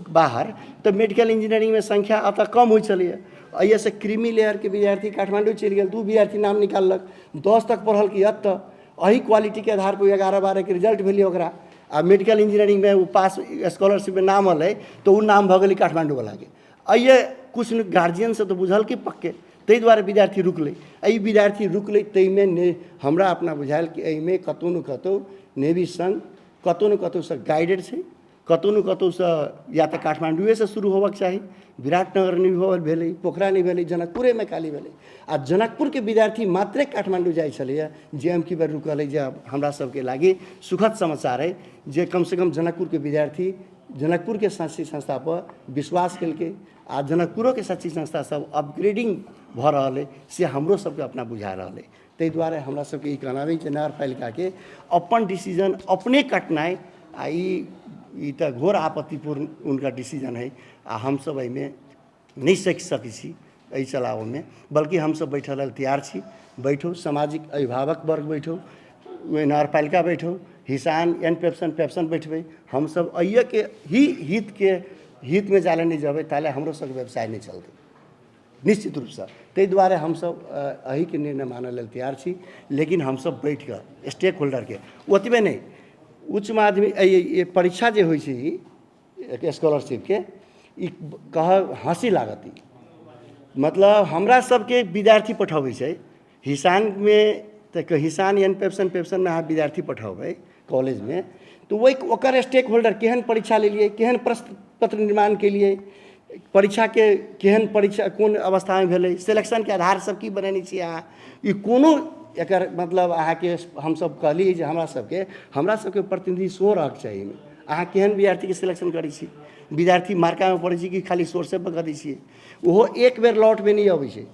बाहर, तऽ मेडिकल इंजीनियरिंगमे संख्या एतऽ कम होइ छलैए। एहिसँ क्रीमी लेयरके विद्यार्थी काठमाण्डू चलि गेल, 2 विद्यार्थी नाम निकाललक, 10 तक पढ़लकै एतऽ, एहि क्वालिटीके आधारपर 11 12के रिजल्ट भेलै ओकरा, आ मेडिकल इंजीनियरिंगमे ओ पास स्कॉलरशिपमे नाम एलै तऽ ओ नाम भऽ गेलै काठमाण्डूवलाके। एहि किछु गार्जियनसँ तऽ बुझलकै पक्के, ताहि दुआरे विद्यार्थी रुकलै। एहि विद्यार्थी रुकलै ताहिमे नहि हमरा अपना बुझायल कि एहिमे कतहु ने कतहु नेवी संघ कतहु ने कतहुसँ गाइडेड छै, कतहु ने कतहुसँ या तऽ काठमाण्डुएसँ शुरू होबऽके चाही। विराटनगर नहि भेलै, पोखरा नहि भेलै, जनकपुरेमे खाली भेलै, आ जनकपुरके विद्यार्थी मात्रे काठमाण्डू जाइ छलैए जे एम की बेर रुकल अइ, जे हमरा सबके लागि सुखद समाचार अइ जे कमसँ कम जनकपुरके विद्यार्थी जनकपुरके शैक्षिक संस्थापर विश्वास केलकै आ जनकपुरोके शैक्षिक संस्था सब अपग्रेडिंग भऽ रहल अइ से हमरो सबके अपना बुझा रहल अइ। ताहि दुआरे हमरा सबके ई कहना अइ जे नगरपालिकाके अपन डिसीजन अपने कटनाइ आ ई तऽ घोर आपत्तिपूर्ण हुनकर डिसीजन हइ, आ हमसब एहिमे नहि सकि सकै छी एहि चलाबऽमे, बल्कि हमसब बैठऽ लेल तैयार छी। बैठू, सामाजिक अभिभावक वर्ग बैठू, नगरपालिका बैठू, हिसान एन पेप्सन पेप्सन बैठबै, हमसब एहिके ही हितके हितमे जाले नहि जेबै ताले हमरो सबके व्यवसाय नहि चलतै निश्चित रूपसँ। ताहि दुआरे हमसब एहिके निर्णय मानऽ लेल तैयार छी, लेकिन हमसब बैठिकऽ स्टेक होल्डरके ओतबे नहि उच्च माध्यमिक परीक्षा जे होइ छै ई स्कॉलरशिपके ई कह हँसी लागत ई मतलब हमरा सबके विद्यार्थी पठबै छै हिसानमे, तऽ हिसान एन पेप्सन पेप्सनमे अहाँ विद्यार्थी पठेबै कॉलेजमे तऽ ओहि ओकर स्टेक होल्डर केहन परीक्षा लेलियै, केहन प्रश्न पत्र निर्माण केलियै, परीक्षाके केहन परीक्षा कोन अवस्थामे भेलै, सेलेक्शनके आधार सब की बनेने छियै अहाँ, ई कोनो एकर मतलब अहाँके हमसब कहलियै जे हमरा सबके प्रतिनिधि सेहो रहऽके चाही एहिमे। अहाँ केहन विद्यार्थीके सिलेक्शन करै छी, विद्यार्थी मार्कामे पढ़ै छी कि खाली सोर्सेपर कऽ दै छियै, ओहो एक बेर लॉटमे नहि अबै छै,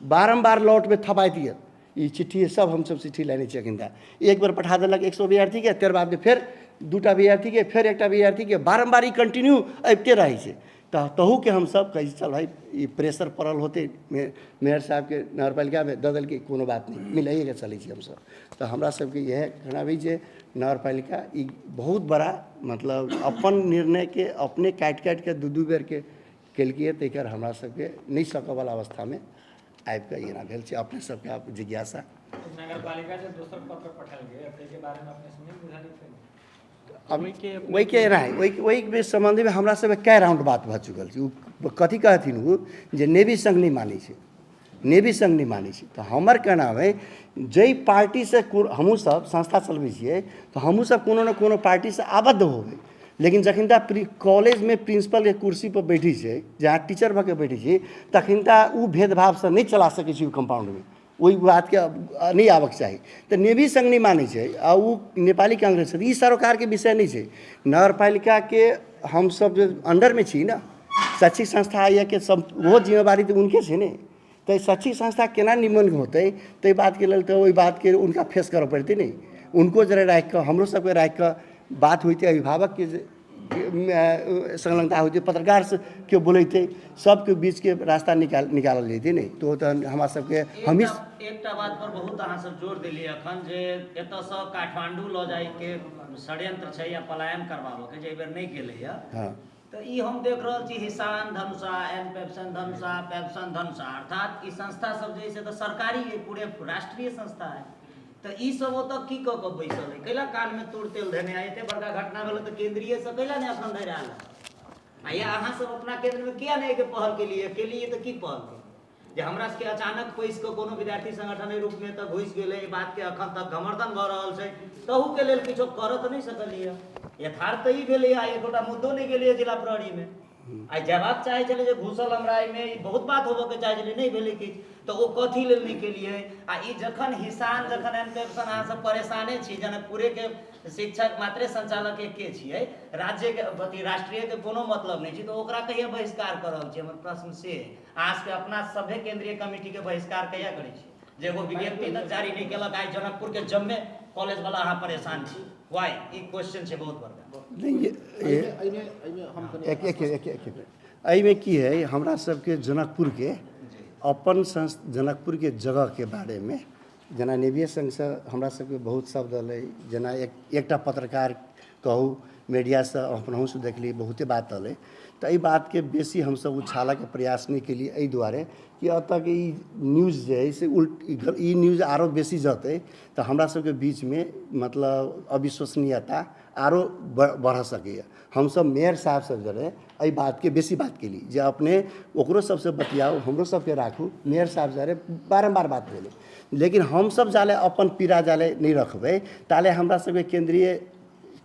बारम्बार लॉटमे थपाइत यऽ। ई चिट्ठी सब हमसब चिट्ठी लेने छियै अखन तक, एक बेर पठा देलक 100 विद्यार्थीके, तकर बादमे फेर 2टा विद्यार्थीके, फेर 1टा विद्यार्थीके, बारम्बार ई कंटिन्यू अबिते रहै छै। तऽ तहूके हमसब कहै छी चल भाइ ई प्रेशर पड़ल होतै मेयर साहबके नगरपालिकामे दऽ देलकै, कोनो बात नहि, मिलाइएके चलै छी हमसब। तऽ हमरा सबके इएह कहना अइ जे नगरपालिका ई बहुत बड़ा मतलब अपन निर्णयके अपने काटि काटिके 2-2 बेरके केलकै। ताहिकर हमरा सबके नहि सकऽवला अवस्थामे आबिकऽ एना भेल छै। अपने सबके आब जिज्ञासा। नगरपालिका से दोसर पत्र पठायल गेल ताहिके बारेमे अपने से नहि बुझल? अब ओहिके एना है, ओहिके सम्बन्धमे हमरा सबके कए राउंड बात भऽ चुकल छै। ओ कथी कहथिन ओ जे नेवी संघ नहि मानै छै, नेवी संघ नहि मानै छै। तऽ हमर कहना है जाहि पार्टीसँ हमहूँ सब संस्था चलबै छियै तऽ हमहूँ सब कोनो ने कोनो पार्टीसँ आबद्ध होबै, लेकिन जखन तक कॉलेजमे प्रिंसिपलके कुर्सीपर बैठै छै, जहाँ टीचर भऽ के बैठै छै, तखन तक ओ भेदभावसँ नहि चला सकै छै। ओ कम्पाउंडमे ओहि बातके नहि आबऽके चाही। तऽ नेवी संघ नहि मानै छै आ ओ नेपाली कांग्रेस छै, ई सरोकारके विषय नहि छै। नगरपालिकाके हमसब जे अंडरमे छी ने, शैक्षिक संस्था के सब ओहो जिम्मेवारी तऽ हुनके छै ने। तऽ शैक्षिक संस्था केना निमन होतै ताहि बातके लेल तऽ ओहि बातके हुनका फेस करऽ पड़तै ने। उनको जरे राखिकऽ हमरो सबके राखिकऽ बात होइतै, अभिभावकके संलग्नता होइतै, पत्रकार से केओ बोलैतै, सबके बीचके रास्ता निकालल जैतै ने। तऽ ओ तऽ हमरा सबके हमही एकटा बात पर बहुत अहाँ सब जोर देलियै अखन जे एतऽसँ काठमांडू लऽ जाइके षड्यंत्र छै या पलायन करबाबऽके, जे एहि बेर नहि गेलैया। हँ। तऽ ई हम देख रहल छी हिसान धनुषा, एन पेप्सन धनुषा, पेप्सन धनुषा, अर्थात ई संस्था सब जे है से तऽ सरकारी है, पूरे राष्ट्रीय संस्था है, तऽ ई सब ओतऽ की कऽ कऽ बैसल है? कैला कानमे तूर तेल धेने है? एते बड़का घटना भेलै तऽ केंद्रीय से कैला नहि अखन धरि आयल है? आ या अहाँ सब अपना केंद्रमे किया नहि एहिके पहल केलियै? केलियै तऽ की पहल केलियै जे हमरा सबके अचानक पैसि कऽ कोनो विद्यार्थी संगठन एहि रूपमे तऽ घुसि गेलै? एहि बातके अखन तक घमर्थन भऽ रहल छै, तहूके लेल किछो करऽ तऽ नहि सकलियै। यथार्थ तऽ ई भेलैए, एकोटा मुद्दो नहि गेलैए जिला प्रहरीमे। आइ जयबाक चाहै छलै जे घुसल हमरा एहिमे, ई बहुत बात होबऽके चाहै छलै, नहि भेलै किछु, तऽ ओ कथी लेल नहि केलियै? आ ई जखन हिसान, जखन एनपेप्सन, अहाँ सब परेशाने छी। जनकपुरेके शिक्षक मात्रे संचालक एके छियै, राज्यके अथी राष्ट्रीयके कोनो मतलब नहि छै, तऽ ओकरा कहिया बहिष्कार कऽ रहल छी? हमर प्रश्न से अइ। अहाँ सबके अपना सभे केंद्रीय कमिटीके बहिष्कार कहिया करै छी जे एगो विज्ञप्ति तक जारी नहि केलक? आइ जनकपुरके जम्मे कॉलेज वाला अहाँ परेशान छी, वाइ? ई क्वेश्चन छै बहुत बड़का। नहि, एक एक एक एक मिनट। एहिमे की है, हमरा सबके जनकपुरके अपन संस जनकपुरके जगहके बारेमे जेना नेविए संघसँ हमरा सबके बहुत शब्द एलै, जेना एक एकटा पत्रकार कहू, मीडियासँ अपनहुसँ देखली, बहुते बात एलै। तऽ एहि बातके बेसी हमसब उछालऽके प्रयास नहि केलियै, एहि दुआरे कि एतऽके ई न्यूज जे हइ से उल्ट ई न्यूज आरो बेसी जेतै तऽ हमरा सबके बीचमे मतलब अविश्वसनीयता आरो बढ़ सकैए। हमसब मेयर साहब सब जरे एहि बातके बेसी बात केली जे अपने ओकरो सबसँ बतियाउ, हमरो सबके राखू। मेयर साहब जरे बारम्बार बात भेलै, लेकिन हमसब जाले अपन पीड़ा जाले नहि रखबै ताले हमरा सबके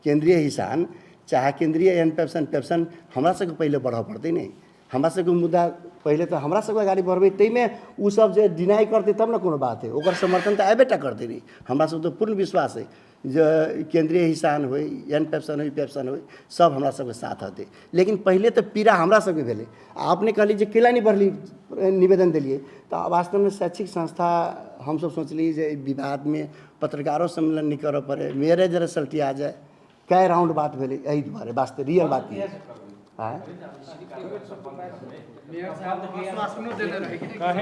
केंद्रीय हिसान चाहे केंद्रीय एन पेप्सन पेप्सन हमरा सबके पहिले बढ़ऽ पड़तै ने। हमरा सबके मुद्दा पहिले तऽ हमरा सबके अगाडि बढ़बै, ताहिमे ओ सब जे डिनाइ करतै तब ने कोनो बात हइ, ओकर समर्थन तऽ आबे टा करतै ने। हमरा सबके तऽ पूर्ण विश्वास हइ जे केंद्रीय हिसान होइ, एन पेप्सन होइ, पेप्सन होइ, सब हमरा सबके साथ हतै, लेकिन पहिले तऽ पीड़ा हमरा सबके भेलै। आ अपने कहली जे कैला नहि बढ़ली, निवेदन देलियै, तऽ वास्तवमे शैक्षिक संस्था हमसब सोचली जे एहि विवादमे पत्रकारो सम्मेलन नहि करऽ पड़ै, मेयरे जरा सल्टिया जाय। कए राउंड बात भेलै एहि दुआरे, वास्तव रियल बात ई आँय।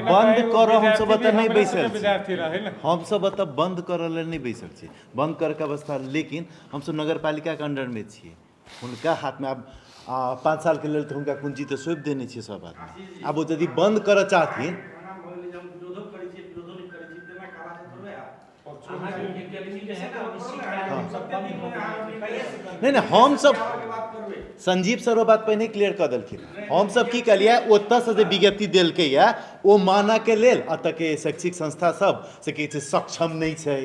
बंद करऽ हमसब एतऽ नहि बैसल छी, हमसब एतऽ बंद करऽ लेल नहि बैसल छी, बंद करऽके अवस्था, लेकिन हमसब नगरपालिकाके अंडरमे छियै, हुनका हाथमे आब 5 सालके लेल तऽ हुनका कुंजी तऽ सौंपि देने छियै सब आदमी। आब ओ यदि बंद करऽ चाहथिन, नहि नहि, हमसब संजीव सर ओ बात पहिने क्लियर कऽ देलखिन। हमसब की कहलियै, ओतऽसँ जे विज्ञप्ति देलकैए ओ मानऽके लेल एतऽके शैक्षिक संस्था सब से कहै छै सक्षम नहि छै।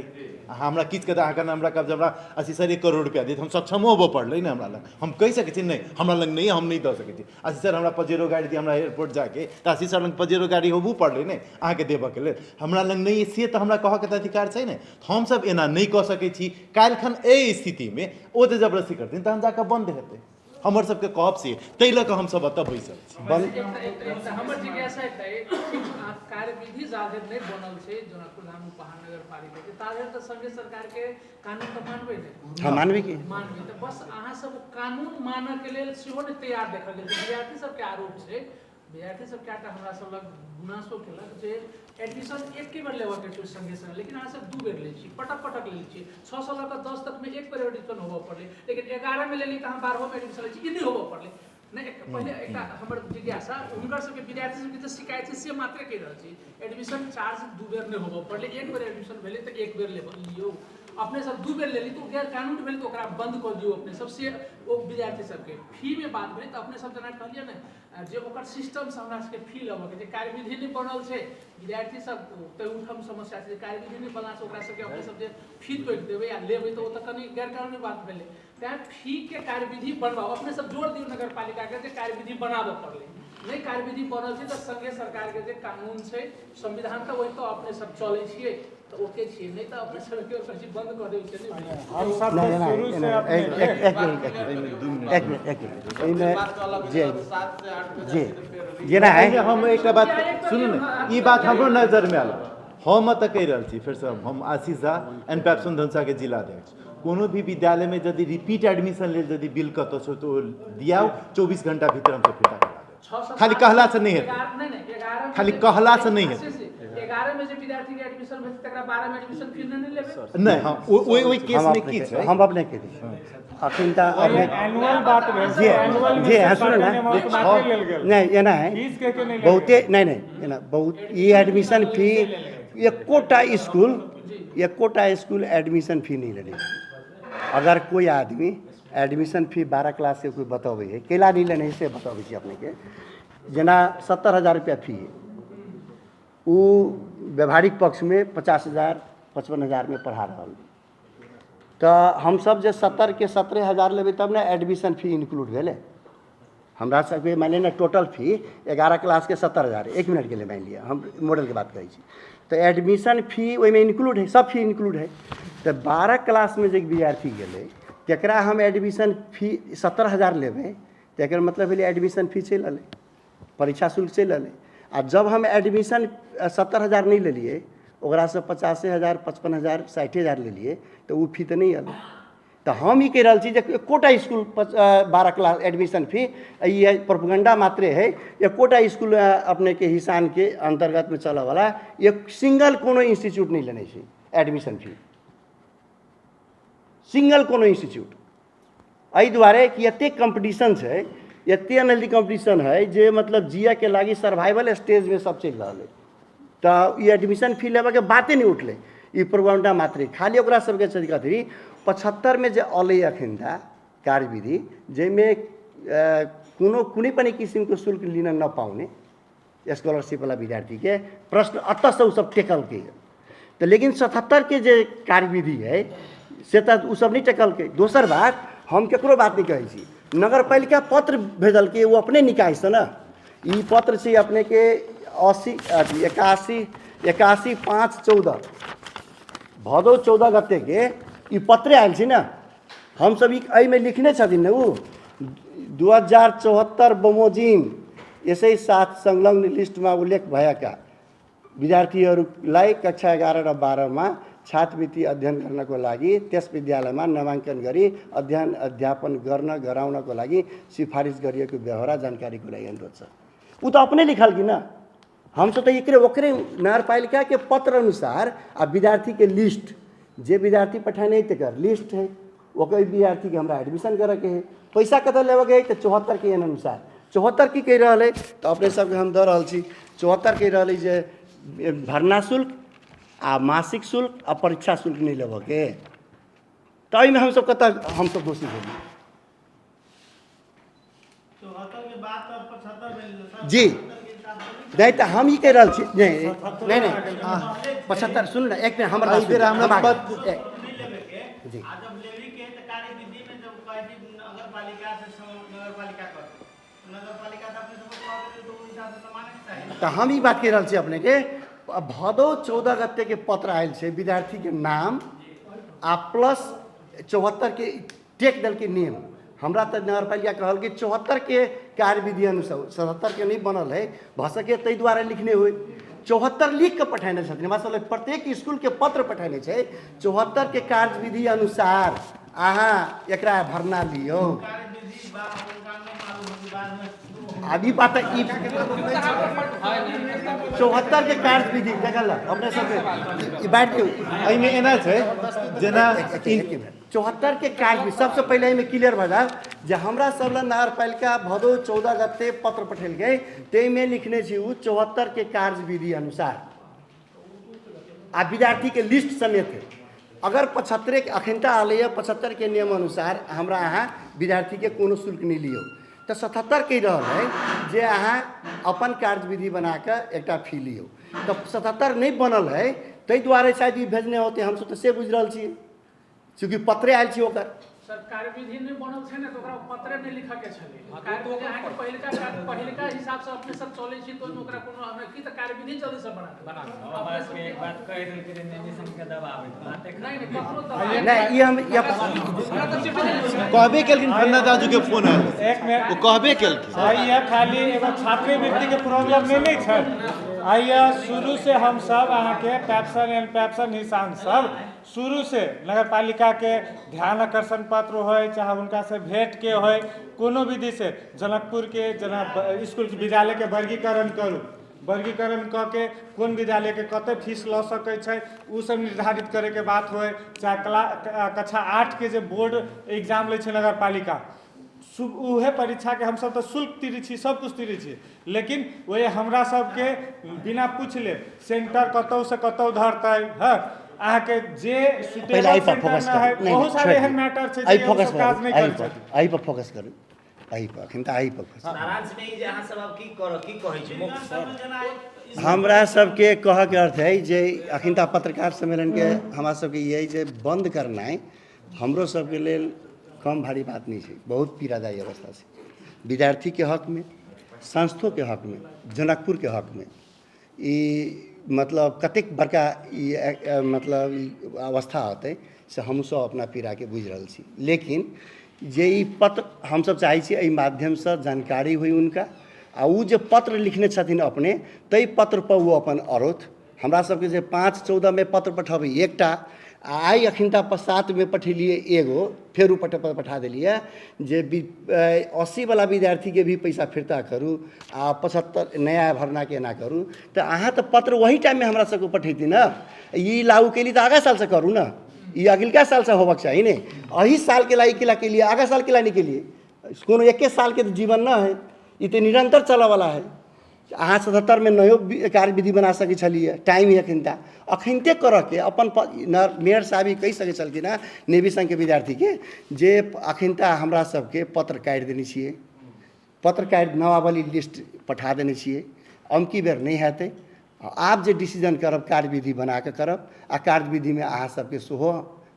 अहाँ हमरा किछु कऽ अहाँके हमरा कहब जे हमरा अस्सी सर 1 करोड़ रुपैआ देत, हम सक्षमो होबऽ पड़लै ने। हमरा लग हम कहि सकै छी नहि हमरा लग नहि, हम नहि दऽ सकै छी। आशीष सर हमरा पजेरो गाड़ी दिअ हमरा एयरपोर्ट जाके, तऽ आशीष सर लग पजेरो गाड़ी होबू पड़लै ने अहाँके देबऽके लेल। हमरा लग नहि से तऽ हमरा कहऽके तऽ अधिकार छै ने। हमसब एना नहि कऽ सकै छी। काल्हिखन एहि स्थितिमे ओ जे जबरदस्ती करथिन तहन जाकऽ बन्द हेतै। हमर सबके कहब से, ताहि लऽ कऽ हमसब एतऽ बैसल छी। एकटा हमर जिज्ञासा एकटा अछि, कार्यविधि जाधरि नहि बनल छै जनकपुर धाम उपमहानगर पालिकाके ताधरि तऽ संघीय सरकारके कानून तऽ मानबै ने? हँ, मानबै की। मानबै तऽ बस अहाँ सब कानून मानऽके लेल सेहो नहि तैयार देखल गेल। विद्यार्थी सबके आरोप छै, विद्यार्थी सब कएटा हमरा सब लग गुनासो केलक जे एडमिशन एके बेर लेबऽके छै संगे संग, लेकिन अहाँ सब 2 बेर लै छी, पटक पटक लै छी। 6 सँ लऽ कऽ 10 तकमे एक बेर एडमिशन होबऽ पड़लै, लेकिन 11 मे लेली तऽ अहाँ 12 मे एडमिशन लै छी, ई नहि होबऽ पड़लै। नहि, पहिले एकटा हमर जिज्ञासा, हुनकर सबके विद्यार्थी सबके जे शिकायत छै से मात्रे कहि रहल छी। एडमिशन चार्ज 2 बेर नहि होबऽ पड़लै, एक बेर एडमिशन भेलै तऽ एक बेर लियौ, अपने सब 2 बेर लेली तऽ ओ गैर कानूनी भेलै, तऽ ओकरा बंद कऽ दियौ अपने सब। से ओ विद्यार्थी सबके फीमे बात भेलै तऽ अपने सब जेना कहलियै ने जे ओकर सिस्टमसँ हमरा सबके फी लेबऽके जे कार्यविधि नहि बनल छै, विद्यार्थी सब ताहूठाम समस्या छै, कार्यविधि नहि बनलासँ ओकरा सबके अपने सब जे फी तोड़ि देबै आ लेबै तऽ ओ तऽ कनि गैर कानूनी बात भेलै। तैँ फीके कार्यविधि बनबाउ, अपने सब जोर दियौ नगरपालिकाके जे कार्यविधि बनाबऽ पड़लै, नहि कार्यविधि बनल छै तऽ संघीय सरकारके जे कानून छै संविधान तऽ ओहि तऽ अपने सब चलै छियै तऽ ओके छियै, नहि तऽ अपने सबके कहै छी बन्द कऽ देबै से नहि। हम सब शुरू से एक मिनट एक मिनट, एहिमे जे जे जेना है हम एकटा बात सुनू ने, ई बात हमरो नजरमे आयल, हम एतऽ कहि रहल छी फेरसँ, हम आशीष झा एन पैप्सन धनुषाके जिलाध्यक्ष। कोनो भी विद्यालयमे यदि रिपीट एडमिशन लेल यदि बिल कतऽ छै तऽ ओ दियाउ, 24 घंटा भीतर हमसब फिर्ता करा देब। खाली कहलासँ नहि हेतै, खाली कहलासँ नहि हेतै। 11 में जे विद्यार्थी के एडमिशन भेल तकरा 12 में एडमिशन फिर नहि लेबै। नहि, हाँ, ओहि केसमे की छै, हम अपने के दी अखन तऽ अपने एनुअल बात भेल जे जे हाँ सुनू ने, नहि एना है बहुते, नहि नहि एना बहुत ई एडमिशन फी एकोटा स्कूल एडमिशन फी नहीं लेने। अगर कोई आदमी एडमिशन फी 12 क्लास के कोई बतबै है केला नहीं लेने से बतबै छी अपने के, जेना 70,000 रुपया फी है, वो व्यवहारिक पक्ष में 50,000 55,000 में पढ़ा रहल, तऽ हमसब जे 70 के 17,000 लेबै तब ने एडमिशन फी इंक्लूड भेलै। हमरा सबके मानि लिअ ने टोटल फी 11 क्लासके 70,000, एक मिनटके लिए मानि लिअ हम मॉडलके बात करै छी, तऽ एडमिशन फी ओहिमे इंक्लूड है, सब फी इंक्लूड है। तऽ 12 क्लासमे जे विद्यार्थी गेलै तकरा हम एडमिशन फी 70,000 लेबै, तऽ एकर मतलब भेलै एडमिशन फी चलि अयलै, परीक्षा शुल्क चलि अयलै। आ जब हम एडमिशन 70,000 नहि लेलियै, ओकरासँ 85,000 55,000 60,000 लेलियै, तऽ ओ फी तऽ नहि अयलै। तऽ हम ई कहि रहल छी जे एकोटा स्कूल 12 क्लास एडमिशन फी ई प्रोपगंडा मात्रे है, एकोटा स्कूल अपनेके हिसानके अन्तर्गतमे चलऽवला एक सिंगल कोनो इंस्टीट्यूट नहि लेने छै एडमिशन फी, सिंगल कोनो इंस्टीट्यूट। एहि दुआरे कि एतेक कम्पटिशन छै, एतेक अनहेल्दी कम्पटिशन है जे मतलब जियऽके लागि सर्वाइवल स्टेजमे सब चलि रहल है, तऽ ई एडमिशन फी लेबऽके बाते नहि उठलै, ई प्रोपगंडा मात्रे। खाली ओकरा सबके छै कथी 75 में जे अलै अखन कार्यविधि जाहिमे कोनो कुनै पनि किसिमको शुल्क लिन नपाउने स्कॉलरशिपवला विद्यार्थीके प्रश्न अतऽसँ ओ सब टेकलकै। तऽ लेकिन 77 के जे कार्यविधि है से तऽ ओ सब नहि टेकलकै। दोसर बात, हम केकरो बात नहि कहै छी, नगरपालिका पत्र भेजलकै ओ अपने निकायसँ ने, ई पत्र छै अपनेके 81 81 5 14 भदौ 14 गतेके ई पत्रे आयल छै ने। हमसब ई एहिमे लिखने छथिन ने ओ 2074 बमोजिम यसै साथ संलग्न लिस्टमा उल्लेख भएका विद्यार्थीहरूलाई कक्षा 11 र 12 मा छात्रवृत्ति अध्ययन गर्नको लागि त्यस विद्यालयमा नामाङ्कन गरी अध्ययन अध्यापन गर्न गराउनको लागि सिफारिस गरिएको व्यवहार जानकारीको लागि अनुरोध छ। ऊ त अपने लिखल कि न, हमसब तऽ एकरे ओकरे नगरपालिकाके पत्र अनुसार आ विद्यार्थीके लिस्ट जे विद्यार्थी पठेने तकर लिस्ट है, ओकर विद्यार्थीके हमरा एडमिशन करऽके है, पैसा कतऽ लेबऽके है, तऽ 74 के अनुसार 74 की कहि रहल है तऽ अपने सबके हम दऽ रहल छी। 74 कहि रहल है जे भरना शुल्क आ मासिक शुल्क आ परीक्षा शुल्क नहि लेबऽके, तऽ एहिमे हमसब कतऽ हमसब दोषी भेलियै? जी नहि तऽ हम ई कहि रहल छी, नहि नहि नहि 75 सुन ने एक मिनट, हमर जी तऽ हम ई बात कहि रहल छी अपनेके, भदौ 14 गतेके पत्र आयल छै विद्यार्थीके नाम आ प्लस 74 के टेक देलकै नियम। हमरा तऽ नगरपालिका कहल कि 74 के कार्यविधि अनुसार 77 के नहि बनल है, भऽ सकै ताहि दुआरे लिखने होइ, 74 लिख कऽ पठेने छथिन। हमरा सब लग प्रत्येक स्कूलके पत्र पठेने छै 74 के कार्यविधि अनुसार अहाँ एकरा भरना लियौ। आब ई बात ई 74 के कार्यविधि देखल अपने सबके ई बाँटि दियौ। एहिमे एना छै जेना एक मिनट, 74 के कार्य सबसँ पहिले एहिमे क्लियर भऽ जायब जे हमरा सब लए नगरपालिका भदौ 14 गते पत्र पठेलकै, ताहिमे लिखने छी ओ 74 के कार्यविधि अनुसार आ विद्यार्थीके लिस्ट समेत है। अगर 75 के अखनता अलैए, 75 के नियम अनुसार हमरा अहाँ विद्यार्थीके कोनो शुल्क नहि लियौ, तऽ 77 कहि रहल है जे अहाँ अपन कार्यविधि बनाकऽ एकटा फी लियौ। तऽ 77 नहि बनल है, ताहि दुआरे शायद ई भेजने होतै, हमसब तऽ से बुझि रहल छी, चूँकि पत्रे आयल छी ओकर। सर, कार्यविधि नहि बनल छै ने, तऽ ओकरा पत्रे नहि लिखऽ के छलै। कार्यविधि अहाँके पहिलका पहिलका हिसाबसँ अपने सब चलै छी, तऽ ओहिमे ओकरा कोनो हमे की तऽ कार्यविधि जल्दी से बना देबै। बना हमरा सबके एक बात कहि देलकै जे नेवी संघ के दबाव है, बाते नहि नहि ककरो दबाव नहि, ई हम हमरा तऽ चिट्ठी देने छै। कहबे केलखिन, फन्ना दाजू के फोन आयल, एक मिनट, ओ कहबे केलखिन। आइए खाली एगो छात्रवृत्ति के प्रॉब्लम नहीं नहीं छै। आइए शुरू से हम सब अहाँके पैप्सन एंड पैप्सन हिसान सब शुरू से नगरपालिका के ध्यान आकर्षण पत्र होय, चाहे हुनका से भेंट के होय, कोनो विधि से जनकपुर के जेना स्कूल के विद्यालय के वर्गीकरण करू, वर्गीकरण कऽ के कोन विद्यालय के कते फीस लऽ सकै छै ओ सब निर्धारित करे के बात होय, चाहे कक्षा 8 के जे बोर्ड एग्जाम लै छै नगरपालिका, उहे परीक्षा के हमसब तऽ शुल्क तिरै छी, सब कुछ तिरै छी, लेकिन वही हमरा सबके बिना पूछले सेंटर कतौ से कतौ धरतै। हँ, अहाँके जे पहिले एहि सुटेबल पर सेंटर फोकस नहि है, करू। नहि बहुत नहि, सारे छोड़ि एहन दियौ। मैटर छै एहि जे ओ फोकस सब काज करू, नहि एहि करै पर छथिन। एहि पर फोकस करू, एहि पर एखन तऽ एहि पर फोकस। सारांश में ई जे अहाँ सब आब की कर की कहै छी मुख्य? हमरा सबके कहऽके अर्थ है जे अखन तऽ पत्रकार सम्मेलनके हमरा सबके ई अइ जे बन्द करनाइ हमरो सबके लेल कम भारी बात नहि छै, बहुत पीड़ादायी अवस्था छै। विद्यार्थीके हकमे, संस्थोके हकमे, जनकपुरके हकमे ई मतलब कतेक बड़का ई मतलब ई अवस्था होतै से हमसभ अपना पीड़ाके बुझि रहल छी। लेकिन जे ई पत्र हमसभ चाहै छी एहि माध्यमसँ जानकारी होइ हुनका, आ ओ जे पत्र लिखने छथिन अपने, ताहि पत्रपर ओ अपन अरौथ। हमरा सबके जे 5/14 मे पत्र पठबै एकटा, आ आइ अखिनता 7 मे पठेलियै एगो, फेर ओ पठा देलियै जे 80 वाला विद्यार्थीके भी पैसा फिर्ता करू आ 75 नया भरनाके एना करू। तऽ अहाँ तऽ पत्र वही टाइममे हमरा सबके पठेती ने, ई लागू केली तऽ आगा सालसँ करू ने, ई अगिलका सालसँ होबक चाही ने, एही सालके लागि केला केलियै, आगा साल केला नहि केलियै? कोनो एके सालके तऽ जीवन नहि है, ई तऽ निरन्तर चलऽवला है। अहाँ 77 मे नयो कार्यविधि बना सकै छलियै, टाइम यऽ अखिनता, अखिनते करऽके अपन मेयर साहब ई कहि सकै छलखिन हेँ नेवी संघके विद्यार्थीके जे अखिनता हमरा सबके पत्र काटि देने छियै, पत्र काटि नामावली लिस्ट पठा देने छियै, अमकी बेर नहि हेतै, आब जे डिसीजन करब कार्यविधि बनाकऽ करब, आ कार्यविधिमे अहाँ सबके सेहो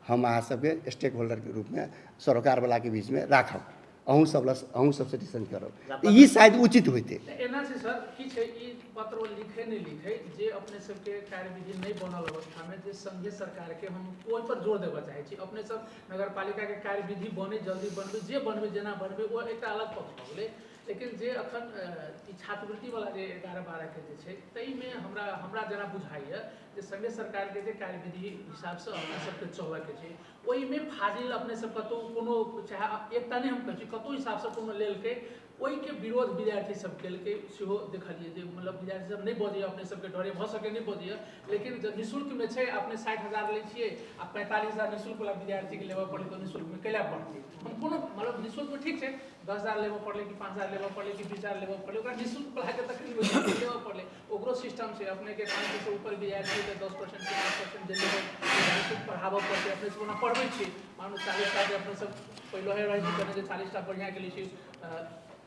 हम अहाँ सबके स्टेक होल्डरके रूपमे सरोकारवलाके बीचमे राखब, अहूँ सब लग अहूँ सबसँ डिसीजन करब, ई शायद उचित होइतै। एना छै सर, की छै ई पत्र ओ लिखै नहि लिखै, जे अपने सबके कार्यविधि नहि बनल अवस्थामे जे संघीय सरकारके हम ओहि पर जोर देबऽ चाहै छी। अपने सब नगरपालिकाके कार्यविधि बनै, जल्दी बनबै, जे बनबै जेना बनबै ओ एकटा अलग पक्ष भऽ गेलै, लेकिन जे अखन ई छात्रवृत्तिवला जे 11 12 के जे छै ताहिमे हमरा हमरा जेना बुझाइए जे संघीय सरकारके जे कार्यविधि हिसाबसँ अपना सबके चलऽके छै ओहिमे फाजिल अपने सब कतहु कोनो चाहे एकटा नहि हम कहै छी कतहु हिसाबसँ कोनो लेलकै ओहिके विरोध विद्यार्थी सब केलकै सेहो देखलियै जे मतलब विद्यार्थी सब नहि बजैए, अपने सबके डरे भऽ सकै नहि बजैए, लेकिन जब निःशुल्कमे छै अपने 60,000 लै छियै आ 45,000 निःशुल्कवला विद्यार्थीके लेबऽ पड़लै तऽ निःशुल्कमे कैला पड़तै? हम कोनो मतलब निःशुल्कमे ठीक छै 10,000 लेबऽ पड़लै कि 5,000 लेबऽ पड़लै कि 20,000 लेबऽ पड़लै, ओकरा निःशुल्कवलाके तऽ लेबऽ पड़लै, ओकरो सिस्टम छै। अपनेके 500 ऊपर विद्यार्थी तऽ 10% कि 5% जे लेबै निःशुल्क पढ़ाबऽ पड़तै। अपने सब ओना पढ़बै छी, मानू 40टा जे अपने सब पहिलहे रहै छी कहने जे 40टा बढ़िआँ के छी,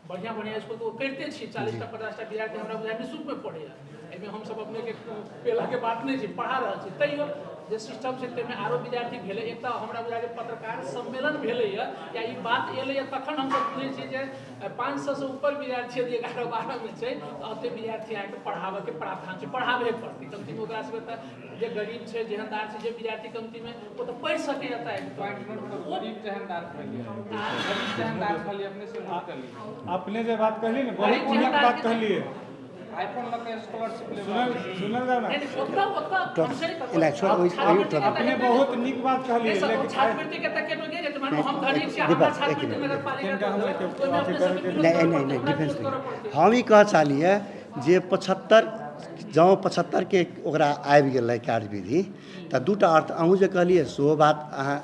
बढ़िआँ बढ़िआँ स्कूल तऽ ओ करिते छी, 40टा 50टा विद्यार्थी हमरा बुझाइ निःशुल्कमे पढ़ैए, एहिमे हमसब अपनेके पेलाके बात नहि छै, पढ़ा रहल छी, तैयो जे सिस्टम छै ताहिमे आरो विद्यार्थी भेलै। एक तऽ हमरा बुझाइ जे पत्रकार सम्मेलन भेलैए या ई बात एलैए तखन हमसब बुझै छियै जे 500 से ऊपर विद्यार्थी यदि 11 12 मे छै तऽ ओते विद्यार्थी अहाँके पढ़ाबऽके प्रावधान छै, पढ़ाबे पड़तै कमतीमे। ओकरा सबके तऽ जे गरीब छै जेहनदार छै जे विद्यार्थी कमतीमे ओ तऽ पढ़ि सकैए। तऽ गरीब जेहनदार कहलियै, गरीब जेहनदार कहलियै, अपने से नोट कर लियै। अपने जे बात कहलियै ने बहुत नीक बात कहलियै। आईफोन लऽ के स्कॉलरशिप लेबै सुनल जाउ ने, एना छोड़, ओहि अपने बहुत नीक बात कहलियै, लेकिन छात्रवृत्ति के तऽ केनो गेल मानू हम धनिक छी हमरा छात्रवृत्ति नगरपालिका नहि नहि नहि डिफेंस नहि। हम ई कहऽ चाहलियै जे 75 जँ 75के ओकरा आबि गेलै कार्यविधि, तऽ दूटा अर्थ अहूँ जे कहलियै सेहो बात अहाँ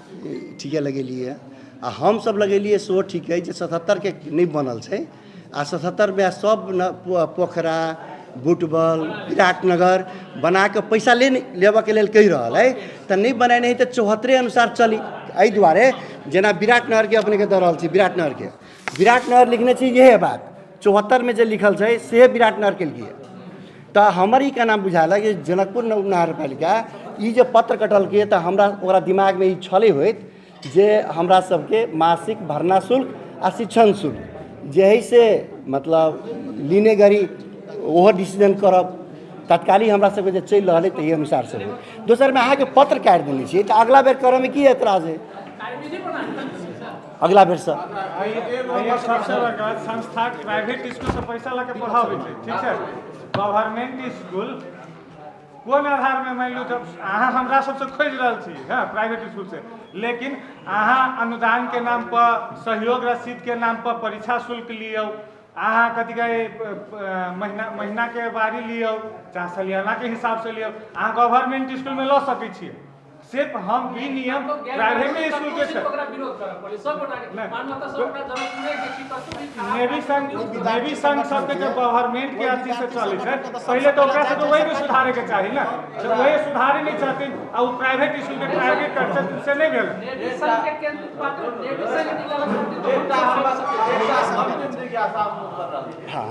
ठीके लगेलियै, आ हमसभ लगेलियै सेहो ठीक अइ जे 77के नहि बनल छै, आ 77मे सब पोखरा, बुटबल, विराटनगर बना कऽ पैसा लेबऽके लेल कहि रहल अइ, तऽ नहि बनेने हइ तऽ 74 अनुसार चली। एहि दुआरे जेना विराटनगरके अपनेके दऽ रहल छी, विराटनगरके विराटनगर लिखने छी इएह बात 74मे जे लिखल छै से विराटनगर केलकै। तऽ हमर ई केना बुझायल कि जनकपुर नगरपालिका ई जे पत्र कटलकै, तऽ हमरा ओकरा दिमागमे ई छलै होइत जे हमरा सबके मासिक भरना शुल्क आ शिक्षण शुल्क जे हइ से मतलब लीने गरी ओहो डिसीजन करब तत्काली हमरा सबके जे चलि रहल हइ ताहि अनुसारसँ होइ। दोसरमे अहाँके पत्र काटि देने छियै तऽ अगला बेर करऽमे की एतराज हइ? अगला बेरसँ सबसे बड़का संस्था प्राइवेट स्कूल से पैसा लऽ के पढ़ाबै छै, ठीक छै? गवर्नमेंट स्कूल कोन आधारमे मानि लियौ जब अहाँ हमरा सबसँ खोजि रहल छी, हँ, प्राइवेट स्कूल से, लेकिन अहाँ अनुदानके नाम पर, सहयोग रसीदके नाम पर परीक्षा शुल्क लियौ, अहाँ कथी कहै महीना महीनाके बारी लियौ, चाहे सलियानाके हिसाबसँ लियौ, अहाँ गवर्नमेंट स्कूलमे लऽ सकै छियै। सिर्फ हम ई नियम प्राइवेट स्कूल के छै। नेवी संघ, नेवी संघ सबके जब गवर्नमेंट के अथी से चलै छै पहिले तऽ ओकरा सबके वही में सुधारे के चाही ने, जब वही सुधारे नहीं चाहथिन आ ओ प्राइवेट स्कूल के टारगेट कर छथिन, से नहीं भेल। हाँ।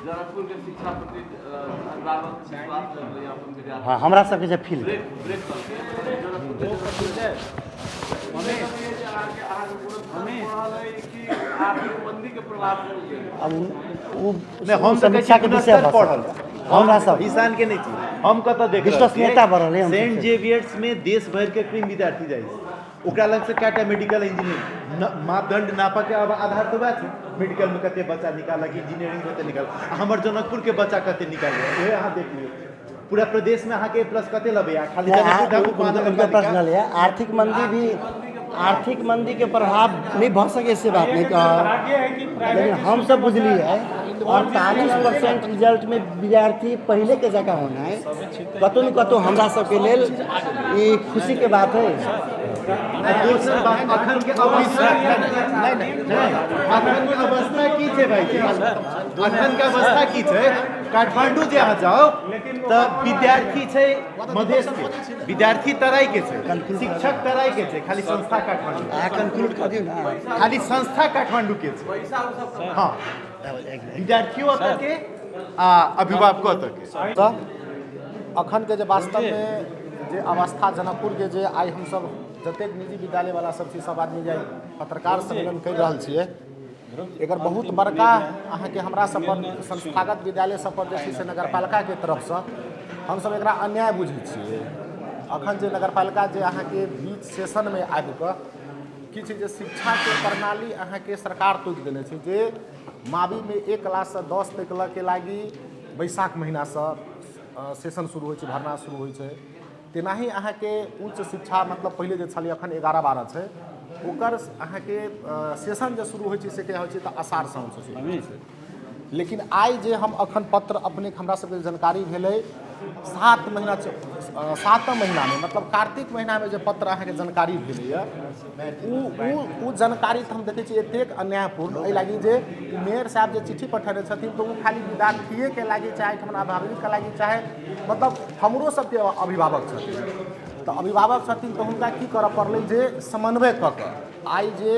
जनकपुर के शिक्षा प्रति अभिभावक विश्वास लगलै अपन विद्यार्थी। हाँ, हमरा सबके जे फील ब्रेक ब्रेक करके अब ओ नहि, हम तऽ कहै छी समीक्षाके विषय गुणस्तर भऽ पढ़ल सकल हमरा सब ईशान के नहि छी, हम कतऽ देख रहल छियै? विश्वसनीयता बढ़ल है। हम सेंट जेवियर्स में देश भरि के क्रीम विद्यार्थी जाइ छै, ओकरा लग से कएटा मेडिकल इंजीनियरिंग मापदंड नापऽ के अब आधार तऽ वएह छै, मेडिकल में कते बच्चा निकालक, इंजीनियरिंग कते निकालक, आ हमर जनकपुर के बच्चा कते निकालैया उहे अहाँ देख लियौ। पूरा प्रदेश में अहाँके ए प्लस कते लबैया, खाली जनकपुर धाम उनका प्रश्न है आर्थिक मंदी भी, आर्थिक मंदी के प्रभाव नहीं भऽ सके से बात नहीं कहब, लेकिन हम सब बुझलिए 48% रिजल्ट में विद्यार्थी पहले के जगह होना है, कतौ न कतौ हमरा सबके लेल ई खुशी के बात है। दोसर बात अखन के अवस्था नहीं नहीं नहीं अखन के अवस्था की छै भाईजी, अखन के अवस्था की छै? काठमांडू जे अहाँ जाओ तऽ विद्यार्थी छै मधेश के, विद्यार्थी तराई के छै, शिक्षक तराई के छै, खाली संस्था काठमांडू। अहाँ कंक्लूड कऽ दियौ ने। खाली संस्था काठमांडू के छै। हाँ, विद्यार्थियों ओतऽ के आ अभिभावको ओतऽ के। तऽ अखन के जे वास्तवमे जे अवस्था जनकपुर के जे आइ हमसब जतेक निजी विद्यालय वाला सब छी सब आदमी जे पत्रकार सम्मेलन करि रहल छियै, एकर बहुत बड़का अहाँके हमरा सब पर संस्थागत विद्यालय सब पर जे छै से नगरपालिका के तरफसँ हमसब एकरा अन्याय बुझै छियै। अखन जे नगरपालिका जे अहाँके बीच सेशनमे आबिकऽ किछु जे शिक्षाके प्रणाली अहाँके सरकार तोड़ि देने छै जे मावीमे 1 क्लाससँ 10 तक के लागि बैसाख महीनासँ सेशन शुरू होइ छै, भरना शुरू होइ छै, तेनाही अहाँके उच्च शिक्षा मतलब पहिले जे छलै अखन 11-12 छै, ओकर अहाँके सेशन जे शुरू होइ छै से कहिया होइ छै तऽ आषाढ़ साउनसँ शुरू होइ छै। लेकिन आइ जे हम अखन पत्र अपने हमरा सबके जानकारी भेलै 7 महीना 7 महीनामे मतलब कार्तिक महीनामे जे पत्र अहाँके जानकारी भेलैए ओ जानकारी तऽ हम देखै छियै एतेक अन्यायपूर्ण एहि लागि जे मेयर साहब जे चिट्ठी पठेने छथिन तऽ ओ खाली विद्यार्थिएके लागि चाहे एहिठमन अभिभावकके लागि चाहे मतलब हमरो सबके अभिभावक छथिन तऽ अभिभावक छथिन तऽ हुनका की करऽ पड़लै जे समन्वय कऽ कऽ आइ जे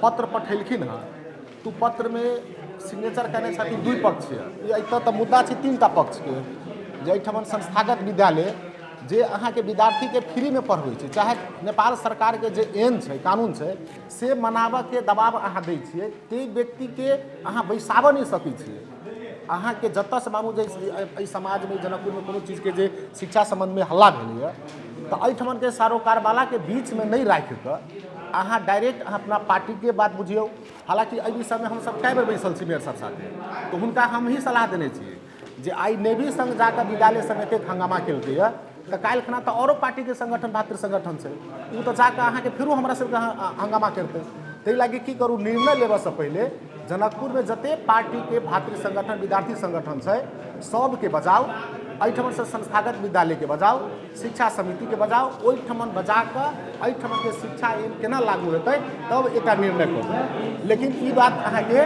पत्र पठेलखिन हँ तऽ पत्रमे सिग्नेचर कयने छथिन 2 पक्षीय। एतऽ तऽ मुद्दा छै 3टा पक्षके जे एहिठमन संस्थागत विद्यालय जे अहाँके विद्यार्थीके फ्रीमे पढ़बै छै, चाहे नेपाल सरकारके जे एन छै कानून छै से मनाबऽके दबाव अहाँ दै छियै, ताहि व्यक्तिके अहाँ बैसाबऽ नहि सकै छियै। अहाँके जतऽसँ मानू जे एहि समाजमे जनकपुरमे कोनो चीजके जे शिक्षा सम्बन्धमे हल्ला भेलैए तऽ एहिठमनके सरोकारवालाके बीचमे नहि राखिकऽ अहाँ डायरेक्ट अहाँ अपना पार्टीके बात बुझियौ। हालाँकि एहि विषयमे हमसब कए बेर बैसल छी मेयर साहब साथे, तऽ हुनका हमही सलाह देने छियै जे आइ नेवी संघ जाकऽ विद्यालय सब एतेक हंगामा केलकैए तऽ काल्हि खना तऽ औरो पार्टीके संगठन भातृ संगठन छै, ओ तऽ जाकऽ अहाँके फेरो हमरा सबके हंगामा करतै। ताहि लागि की करू, निर्णय लेबऽसँ पहिले जनकपुरमे जतेक पार्टीके भातृ संगठन विद्यार्थी संगठन छै सबके बजाउ, एहिठामसँ संस्थागत विद्यालयके बजाउ, शिक्षा समितिके बजाउ, ओहिठमन बजा कऽ एहिठमनके शिक्षा एन केना लागू हेतै तब एकटा निर्णय करू। लेकिन ई बात अहाँके